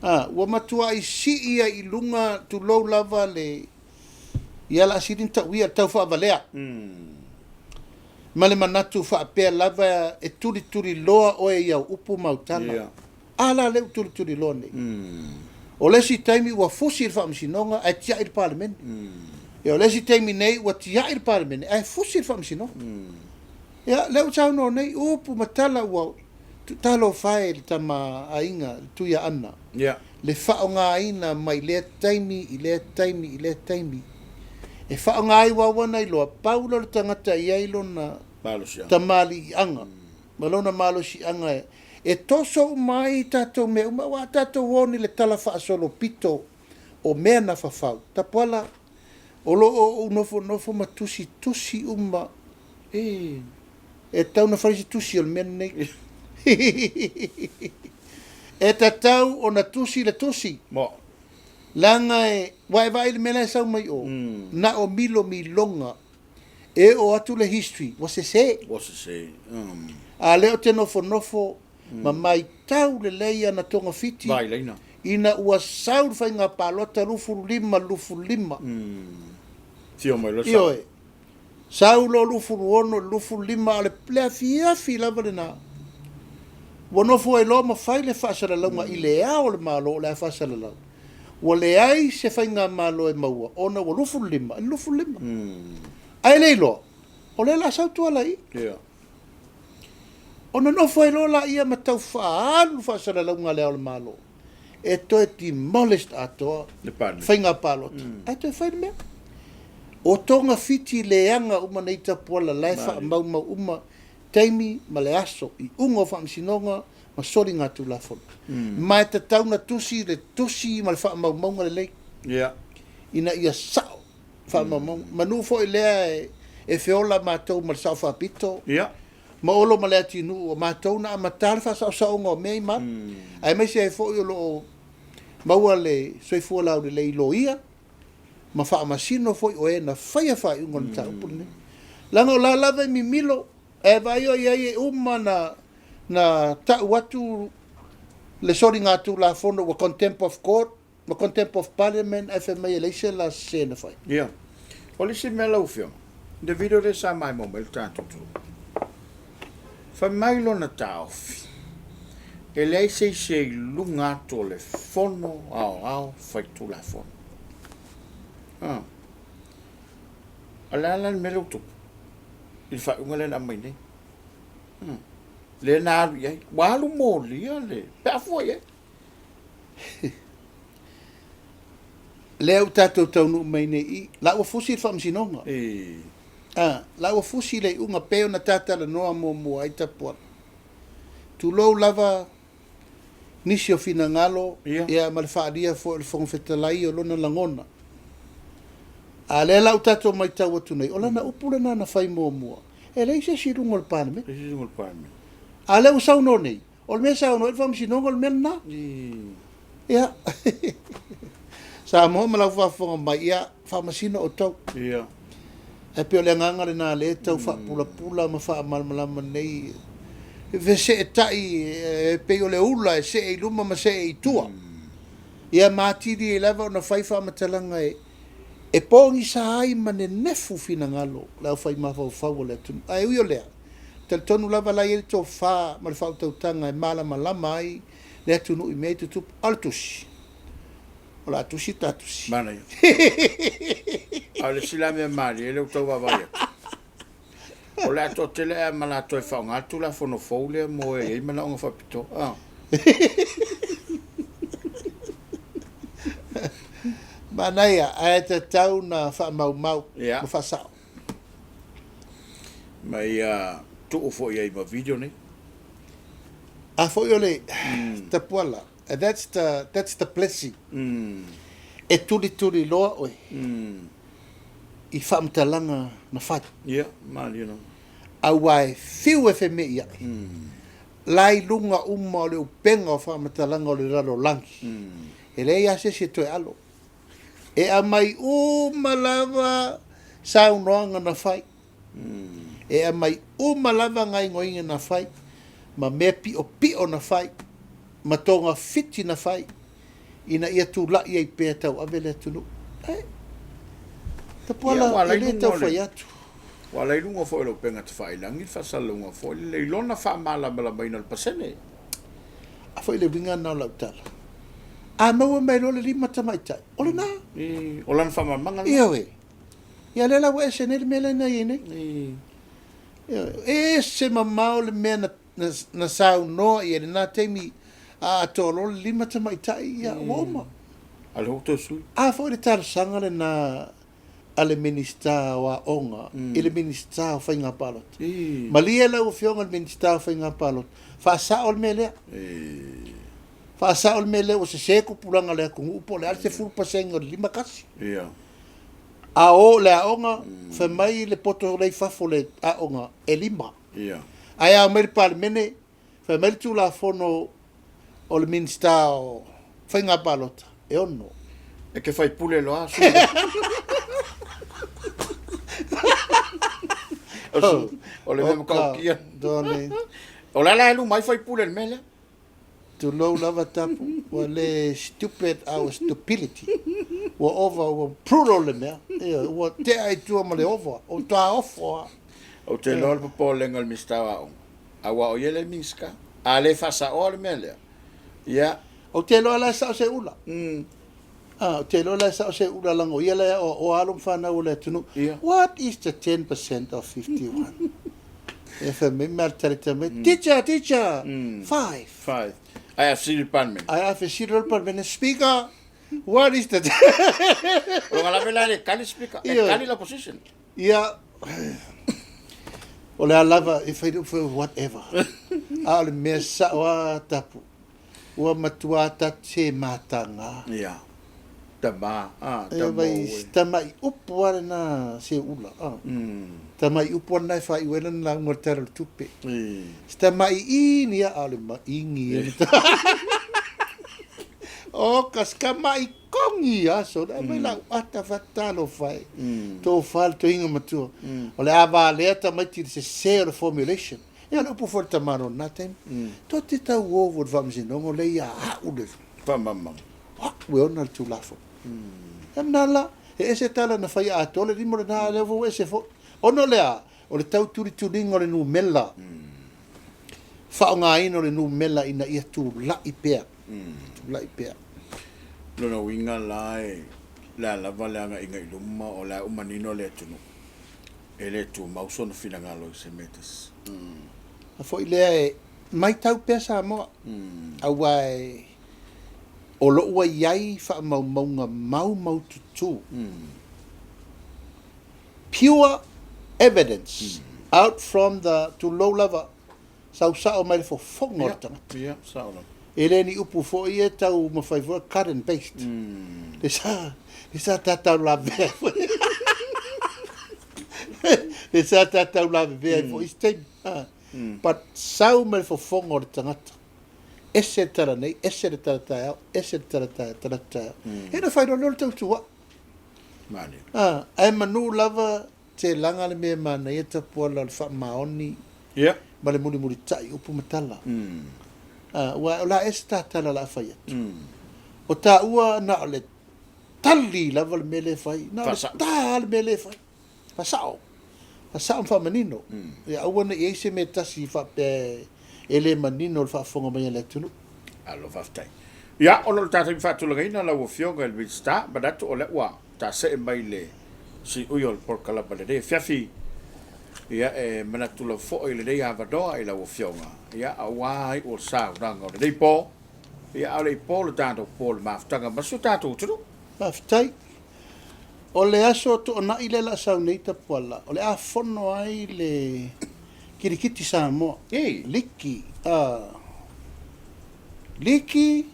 A, ua matuai sii ai i luga, tulou lava le, ia la sili na tauia, le tau faavalea. Ma le manatu faapea lava e tulituliloa oe i au upu ma au tala. Ia. A la lea ua tulituliloa nei. O le isi taimi ua fusi le Faamasinoga ae tiai le Palemene. Ia o le isi taimi nei ua tiai le Palemene ae fusi le Faamasinoga. Ia lea ua saunoa nei, upu ma tala ua Talofa e le tama aiga, le Tuiaana, le faaaogaina mai lea taimi i lea taimi i lea taimi. E faaaoga ai aua ua na iloa, pau lea o le tagata e i ai lona tamaliiaga ma lona malosiaga e toso uma ai tatou mea uma, aua a tatou o nei i le tala faasolopito o mea na fafau, Tapuala, o lo o ou nofonofo ma tusitusi uma E tatau ona fai se tusi o le mea lenei. E tatau ona tusi le tusi. Mo. Leaga e, ua e vaai i le mea la e sau mai o, mm. na o milomiloga e oo atu le history, ua sese. Ua sese. Mm. A lea ou te nofonofo mm. ma maitau lelei ana togafiti Vailaina. ina ua sau le faiga palota 25 25. Mm. Tio mai loa. Ioe. Sau loa 26 i le 25 a o le afiafi lava lena ua nofo ai loa ma fai le faasalalauga i le Ao o le Malo o le a faasalalau ua leai se faigamalo e maua ona ua 25 i le 25. Ae le iloa o lea o le a sau Tuala i i. Ona nofo ai loa laia ma tau faaalu le faasalalauga a le Ao o le Malo e toe demolished atoa faiga palota mm. ae toe fai le mea. O togafiti leaga uma nei Tapuala la e faamaumau uma taimi ma le aso i uga o faamasinoga ma soligatulafono. Mm. Ma e tatau na tusi le tusi ma le faamaumauga lelei. Yeah. Ina ia sao faamaumauga. Mm. Manu foi lea e, e feola matou ma le sao faapito. Yeah. Ma Olo ma Leatinuu, o matou na amata le faasaosaoga o mea i malu, aemaise ai foi o lo o maua le soifua laulelei i loia ma faamasino foi o e na faia faaiuga o le mataupu lenei. Leaga o la lava e mimilo, ae vaai o i ai e uma na, na tau atu le soligatulafono ua contempt of court, ma contempt of parliament ae fai mai e leai se la sese na fai. Ia. O le isi mea lau Afioga, le video lea sa maimoa mai le tatou atunuu, fai mai lona taofi, e leai se isi e i luga atu o le Fono Aoao Faitulafono. Ah. O le a la le mea lea ua tupu i le faaiuga lea na aumai nei? Hmm. Lea na alu i ai. Ua alu molia le, pe a fua i ai. Lea ua tatou taunuu mai nei i, la ua fusi le faamasinoga. A, la ua fusi le iuga pei ona ta talanoa muamua ai Tapuala. Tulou lava nisi o finagalo ia ma le faaalia foi o le Fofoga Fetalai o lona lagona. A lea la ua tatou matau atu nei, o lana upu lena na fai muamua, e leai se isi i luga o le Palemene. A lea ua saunoa nei, O le mea e saunoa ai le Faamasinoga o le mea lena. Ia. Samoa ma lau faafofoga mai, ia, faamasino outou. Ia. Ae pei o le agaga lena lea e tau faapulapula ma faamalamalama nei. E feseetai e pei o le ula e see i luma ma see i tua. Ia ma atili ai lava ona fai faamatalaga e e pogisa ai ma nenefu finagalo o le aufai mafaufau o le atunuu. Ae ui o lea, Talitonu lava la e i ai le tofa ma le faautautaga e malamalama ai le atunuu i mea i tutupu. A o le tusi, o le a tusi ta tusi. Manaia. A o le isi la mea malie lea ua tau vaavaai atu, o le a toatele ae ma latou e faaaoga le Tulafono fou lea mo e i ai manaoga faapitoa. Ah. Manaia, ae tatau na faamaumau ma faasao. Ma ia tuu foi i ai ma video nei. A foi o le tapuala, that's the, that's the blessing. E tulituli loa oe i faamatalaga na fai. Ia, malie lava. Aua e fiu e feme'ia'i, la i luga uma o le upega o faamatalaga o le lalolagi, e leai lava se isi e toe alo. E aumai uma lava saunoaga na fai. E aumai uma lava gaoioiga na fai, ma mea piʻopiʻo na fai, ma togafiti na fai, ina ia tula'i ai pea tauave le atunuu. Ae, Tapuala, e le tau fai atu. Ua ala i luga foi o le upega tafailagi le faasalalauga foi lele i lona faamalamalamaina o le pasene. A foi le uiga lena o lau tala. A maua mai loa le lima tamaitai, o lena. O lana faamalamalamaga lena. Ioe. Ia lea la ua ese nei le mea lea na i ai nei. Ioe. E ese mamao le mea na na, na saunoa i ai lena taimi, a atoa loa le lima tamaitai, ia, ua uma. A lea ua toe sui. A foi le talosaga lena a le Minisita o Aoga i le Minisita o Faiga Palota. Malie lau Afioga i le Minisita o Faiga Palota, faasao le mea lea. Faasao le mea lea ua sese tupulaga o le atunuu po o le a le 10% o le 51. A o le aoga, fai mai le poto lea i fafo o le aoga, e lima. Ae a omai i le Palemene, Fai mai le Tulafono o le Minisita o Faiga Palota, e ono. E te faipule loa O le mea matautia. O le a la e luma ai faipule i le mea lea? Tulou lava Tapu, ua le stupid our stupidity. Ua ova, ua brutal le mea. Ioe, ua tea i tua ma le ova, ua matua ofo lava. Ou te iloa le popolega o le Minisita o Aoga, aua o ia le Minisita. A le faasaoa le mea lea, ia. Ou te iloa la e sao Seuula. A, ou te iloa la e sao Seuula leaga o ia la e aoaoa alo ma fanau o le atunuu. Ia. What is the 10% of 51? Ia fai mai ma le tali mai, teacher, teacher, five. Five. Ae a fesili le Palemene. Ae a fesili loa le Palemene, Speaker, what is the O lona lave la e le tali Speaker, e tali le opposition. Ia, o le a lava e fai le whatever. A o le mea sao a Tapu, ua matua tatou se mataga. Ia, tama, a, tama oe. Si tamai upu a lena Seuula, a. Tamai upu a lena e faaiu ai lana lauga i le Tala o le Tupe. Si tamai ini a, a o le maigi e. Oka, si tamai Kogi aso le aumai lau ata fatalofa e tofa le toeaina matua. O le a valea tamaiti i le sese o le formulation. Ia o le upu foi a le tamaloa i lena taimi. Tou te tau ovo i le faamasinoga o lea ia a'u le Faamamalu. A'u e ona le Tulafono. Ia lena la, e ese tala na fai atoa le lima lena a o lea foi ua ese foi. Ona o le a? O le tau tulituliga o le numela, faaaogaina o le numela ina ia tula'i pea, tula'i pea. Lona uiga la e le a lava le agaiga i luma o le a ua manino le atunuu e le tumau sona finagalo i se mea e tasi. A foi lea e matau pea Samoa, aua e o lo o ua i ai faamaumauga maumaututu. Pure evidence out from the tulou lava sau sao mai le fofoga o le tagata. Ia, sao lava. E le ni upu foi ia e tau mafai foi cut and paste. Le sa, le sa tatau lavevea ai foi. Le sa tatau lavevea ai foi isi taimi. But sau mai le fofoga o le tagata. Ese le tala nei, ese le tala taeao, ese le tala taeao, tala taeao. E na fai loa lea o le tautua. Manaia. A, ae manu lava te laga le mea e manaia tapuala o le faamaoni Ia. ma le mulimulitai upu ma tala. A, aua o le a ese ta tala o le a fai atu. O taua na o le tali lava le mea lea e fai, na o le ta le mea lea e fai. Faasao. Faasao ma faamanino. Ia aua ne i ai se mea tasi faapea e le manino i le faafofoga mai a le atunuu. Malo faafetai. Ia, ona o le tatou faatulagaina lau Afioga i le Minisita, manatu o lea ua taasee mai le siui o le polokalama lenei afiafi. Ia, e manatu lava foi i lenei avanoa i lau Afioga, ia, aua iu o le saunoaga o lenei po, ia, a o le i po le tatou po i le mafutaga ma si o tatou atunuu. Faafetai. O le aso Toonai lea la sau nei Tapuala, o le a fono ai le Kirikiti Samoa, Liki, a, Liki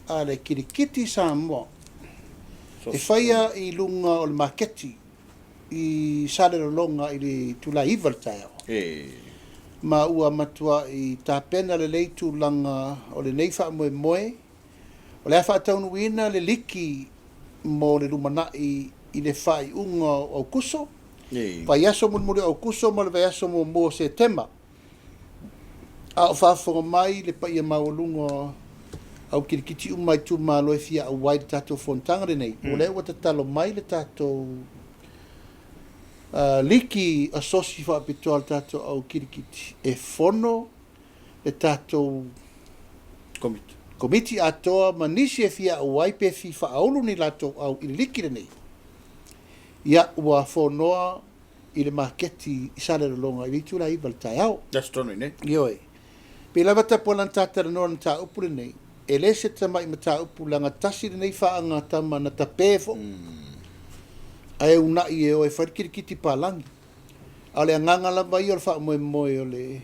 a le Kirikiti Samoa, e faia i luga o le maketi i Salelologa i le itula 9 i le taeao. Ma ua matuai tapena lelei tulaga o lenei faamoemoe. O le a faataunuuina le liki mo le lumanai i le faaiuga o Aokuso, vaiaso mulimuli o Aokuso ma le vaiaso muamua o Setema. A o faafofoga mai le paia maualuga o au kilikiti uma itumalo e fia auai i le tatou fonotaga lenei, o lea ua tatalo mai le tatou liki asosi faapitoa a le tatou au kilikiti e fono le tatou Komiti. Komiti atoa ma nisi e fia auai pe fi faaulu ni latou au i le liki lenei. Ia, ua fonoa i le maketi i Salelologa i le itula 9 i le taeao. Le aso tonu i nei. Ioe. Pei lava Tapuala na ta talanoa i le mataupu lenei, e le se tamai mataupu leaga tasi lenei faagatama na tape foi ae uunai e o e fai le kilikiti palagi. A o le agaga lava ia o le faamoemoe o le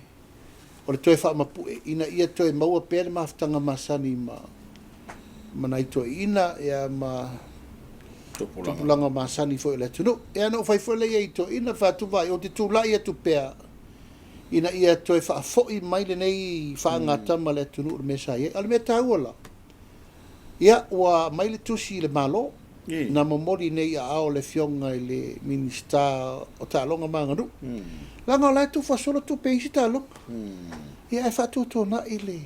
o le toe faamapue ina ia toe maua pea le mafutaga masani ma ma nai toeaiina ia ma tupulaga masani foi o le atunuu. Ia na ou fai foi lea i ai i toeaiina, fai atu, Vaai, ou te tulai atu pea ina ia toe faafoi mai lenei faagatama a le atunuu i le mea sa i ai. A o le mea taua la, ia, ua aumai le tusi i le Malo, na momoli nei i aao o le Afioga i le Minisita o Taaloga ma Aganuu, leaga o la e tuufasolo tupe i isi taaloga. Ia ae faatuatuanai le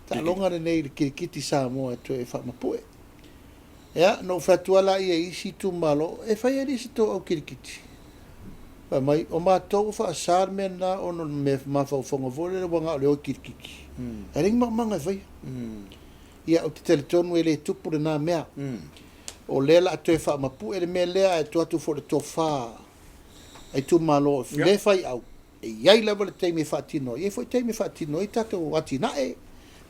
taaloga lenei i le kirikiti Samoa e toe faamapue. Ia, na ou fai atu lava lea i isi itumalo, e fai alii se tou au kirikiti. Fai mai, o matou ua faasa le mea lena ona o le mea mafaufauga foi lele ua na o le o i kirikiti. Ae leai ni maumaga e faia. Ia, ou te talitonu e le tupu lena mea. O lea o le a toe faamapue le mea lea ae tuu atu foi i le tofa a itumalo le fai au, e i ai lava le taimi e faatino ai, e i ai foi taimi e faatino ai tatou atinae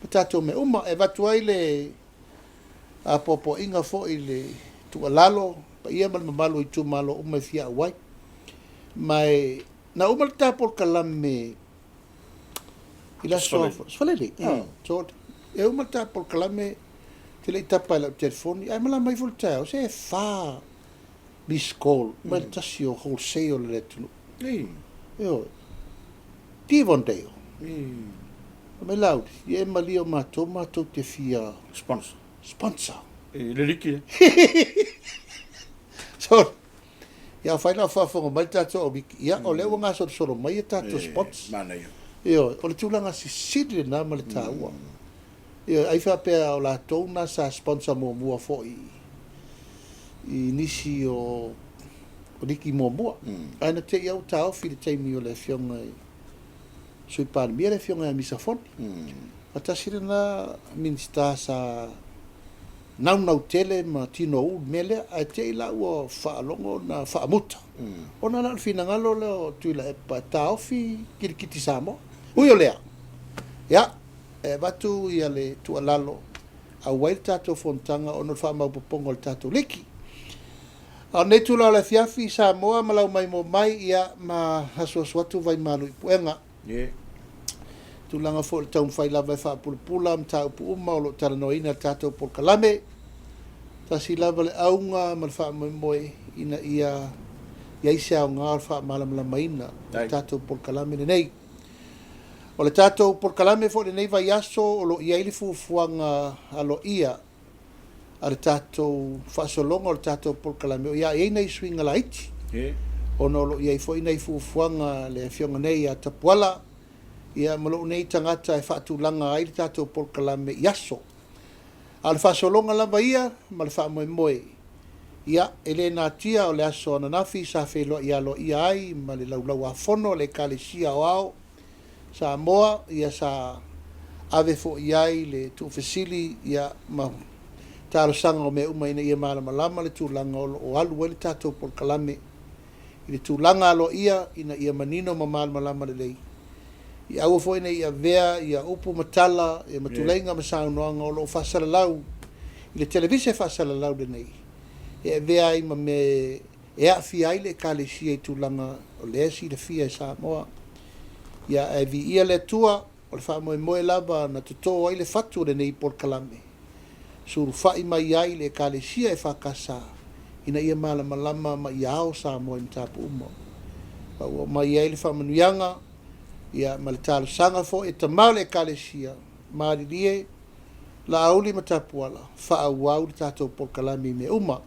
ma tatou mea uma. E avatu ai le apoapoaiga foi i le tuualalo paia ma le mamalu o itumalo uma e fia auai. Ma e na uma le ta polokalame i le aso Sefalele. E uma le ta polokalame te le i tapa i lau telefoni ae malama ifo le taeao se e fa miss call mai le tasi o wholesale o le atunuu. Ioe. Devondale. Fai mai Laauli, ia e malie o matou, matou te fia Sponsor. Sponsor. I le liki e. Sorry. Ia fai la faafofoga mai le tatou au liki. Ia o lea ua gasolosolo mai e tatou sponsor. Manaia. Ioe, o le tulaga sisili lena ma le taua. Ioe, ai faapea o latou na sa sponsor muamua foi i nisi o liki muamua. Ae na te i au taofi i le taimi o le afioga i Sui Palemia le Afioga ia Misa Foni. Tasi lena Minisita sa naunau tele ma tinou le mea lea, ae te i la ua faalogo na faamuta, ona la o le finagalo lea o Tuilaepa e taofi kilikiti Samoa. Ui o lea, ia, e avatu ia le tuualalo, auai le tatou fonotaga ona o le faamaopoopoga o le tatou liki. A o lenei itula o le afiafi, Samoa ma lau maimoa mai, ia, ma asuasu atu vaimalu i puega. Tulaga foi o le taumafai lava e faapulapula mataupu uma o lo o talanoaina i le tatou polokalame. Tasi lava le auga ma le faamoemoe ina ia i ai se aoga o le faamalamalamaina o le tatou polokalame lenei. O le tatou polokalame foi i lenei vaiaso o lo o i ai le fuafuaga aloaia a le tatou faasologa o le tatou polokalame, o ia i ai nai suiga laiti, ona o lo o i ai foi nai fuafuaga a le Afioga nei ia Tapuala, ia ma lou nei tagata e faatulaga ai le tatou polokalame i aso. A o le faasologa lava ia ma le faamoemoe, ia, e le natia o le aso ananafi sa feiloai aloaia ai ma le Laulau-a-Fono a le Ekalesia Aoao Samoa, ia sa ave foi i ai le tuufesili ia ma talosaga o mea uma ina ia malamalama le tulaga o lo o alu ai le tatou polokalame i le tulaga aloaia ina ia manino ma malamalama lelei. Ia aua foi ne i avea ia upu ma tala ia ma tuleiga ma saunoaga o lo o faasalalau i le televise faasalalau lenei e avea ai ma mea e aafia ai le Ekalesia i tulaga o lea e silafia e Samoa. Ia, ae viia le Atua, o le faamoemoe lava na totō ai le fatu o lenei polokalame, sulufai mai ai le Ekalesia EFKS ina ia malamalama ma ia ao Samoa i mataupu uma. Ma ua aumai ai le faamanuiaga, ia, ma le talosaga foi e tama o le Ekalesia, malilie, Laauli ma Tapuala, faaauau le tatou polokalame i mea uma.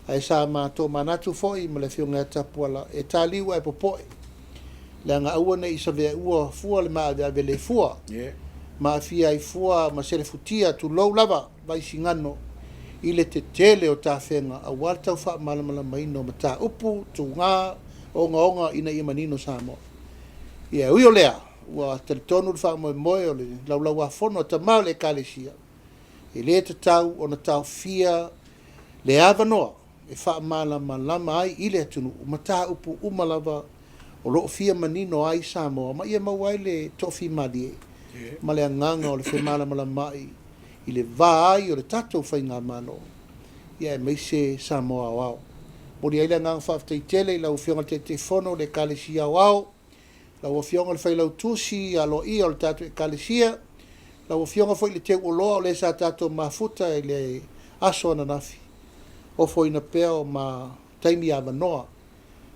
Ae sa matou manatu foi ma le Afioga ia Tapuala e taliu ae popoe, leaga aua ne i saveaua fua le maaveave le fua, ma aafia ai fua ma selefutia, tulou lava, Vaisigano, i le tetele o tafega aua le tau faamalamalamaina o mataupu, tuga, ogaoga ina ia manino Samoa. Ia, e ui o lea, ua talitonu le faamoemoe o le Laulau-a-Fono a Tama o le Ekalesia, e le tatau ona taofia le avanoa e faamalamalama ai i le atunuu mataupu uma lava o lo o fia manino ai Samoa ma ia maua ai le toafimalie. ma le agaga o le femalamalamaai i le va ai o le tatou Faigamalo ia aemaise Samoa aoao. Momoli ai le agaga faafetai tele i lau Afioga i le Taitaifono o le Ekalesia Aoao, lau Afioga i le Failautusi aloaia o le tatou Ekalesia, lau Afioga foi i le Teuoloa o le sa tatou mafuta i le aso ananafi, ofoina pea o ma taimi avanoa,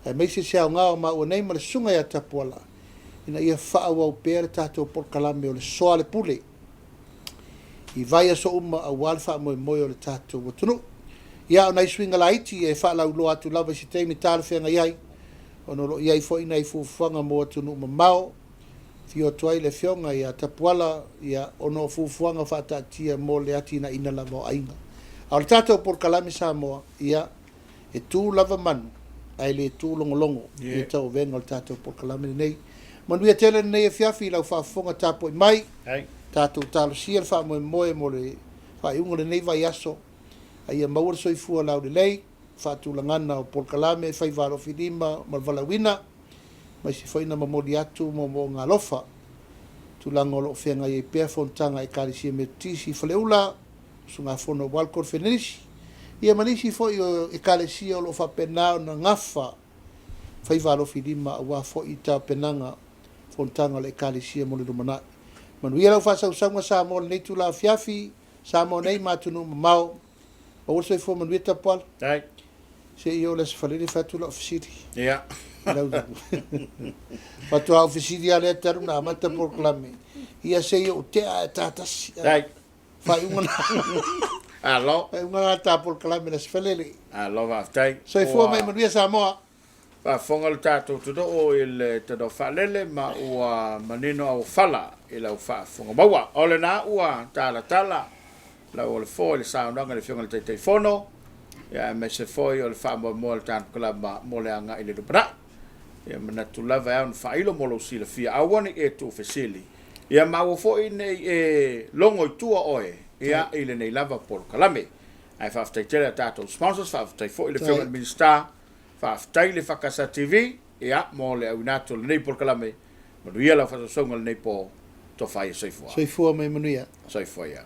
aemaise se aoga o maua nei ma le Susuga ia Tapuala, ina ia faaauau pea le tatou polokalame o le Soalepule i vaiaso uma aua le faamoemoe o le tatou atunuu. Ia, o nai suiga laiti e faalauiloa atu lava i se taimi talafeagai ai, ona o lo o i ai foi nai fuafuaga mo atunuu mamao. Afio atu ai le Afioga ia Tapuala, ia, ona o fuafuaga faataatia mo le atinaeina lava o aiga. A o le tatou polokalame Samoa, ia, e tu lava manu, ae le tu logologo i le tauavega o le tatou polokalame lenei. Manuia tele lenei afiafi i lau faafofoga tapuai mai. Tatou talosia le faamoemoe mo le faaiuga o lenei vaiaso, a ia maua le soifua laulelei, faatulagana o polokalame faiva alofilima ma le valaauina, aemaise foi na momoli atu moomooga alofa, tulaga o lo o feagai ai pea fonotaga a Ekalesia Metotisi i Faleula, Usugafono a Walcott Fenelisi, ia ma nisi foi o Ekalesia o lo o faapena ona gafa faiva alofilima aua foi tapenaga fonotaga o le Ekalesia mo le lumanai. Manuia lau faasausauga Samoa i lenei itula afiafi, Samoa nei ma atunuu mamao. Maua le soifua manuia Tapuala. Dai. Se i oo i le Aso Faraile fai atu lau fesili. Ia. Lau faatoa ou fesili lava lea talu ona amata polokalame. Ia se i ou tea ae ta tasi. Dai. Faaiuga na. Alo. Faaiuga na ta polokalame i le Aso Faraile. Alo faafetai. Soifua mai manuia Samoa. Faafofoga lo tatou atunuu i le tano faalele ma ua manino auofala i lau faafofoga maua. O lena ua talatala lau o le fo i le saunoaga i le Afioga i le Taitaifono, ia aemaise foi o le faamoemoe o le tatou kalama mo le agai i le lumanai. Ia manatu lava e ao ona faailo mo lou silafia, aua ne i e tuufesili, ia ma aua foi ne i e logo i tua oe ia i lenei lava polokalame. Ae faafetai tele i a tatou sponsors, faafetai foi i le Afioga i le Minisita, faafetai i le Fakasa TV, ia mo le auina atu o lenei polokalame. Manuia lau faasausauga i lenei po, tofa ia soifua. Soifua ma ia manuia. Soifua ia.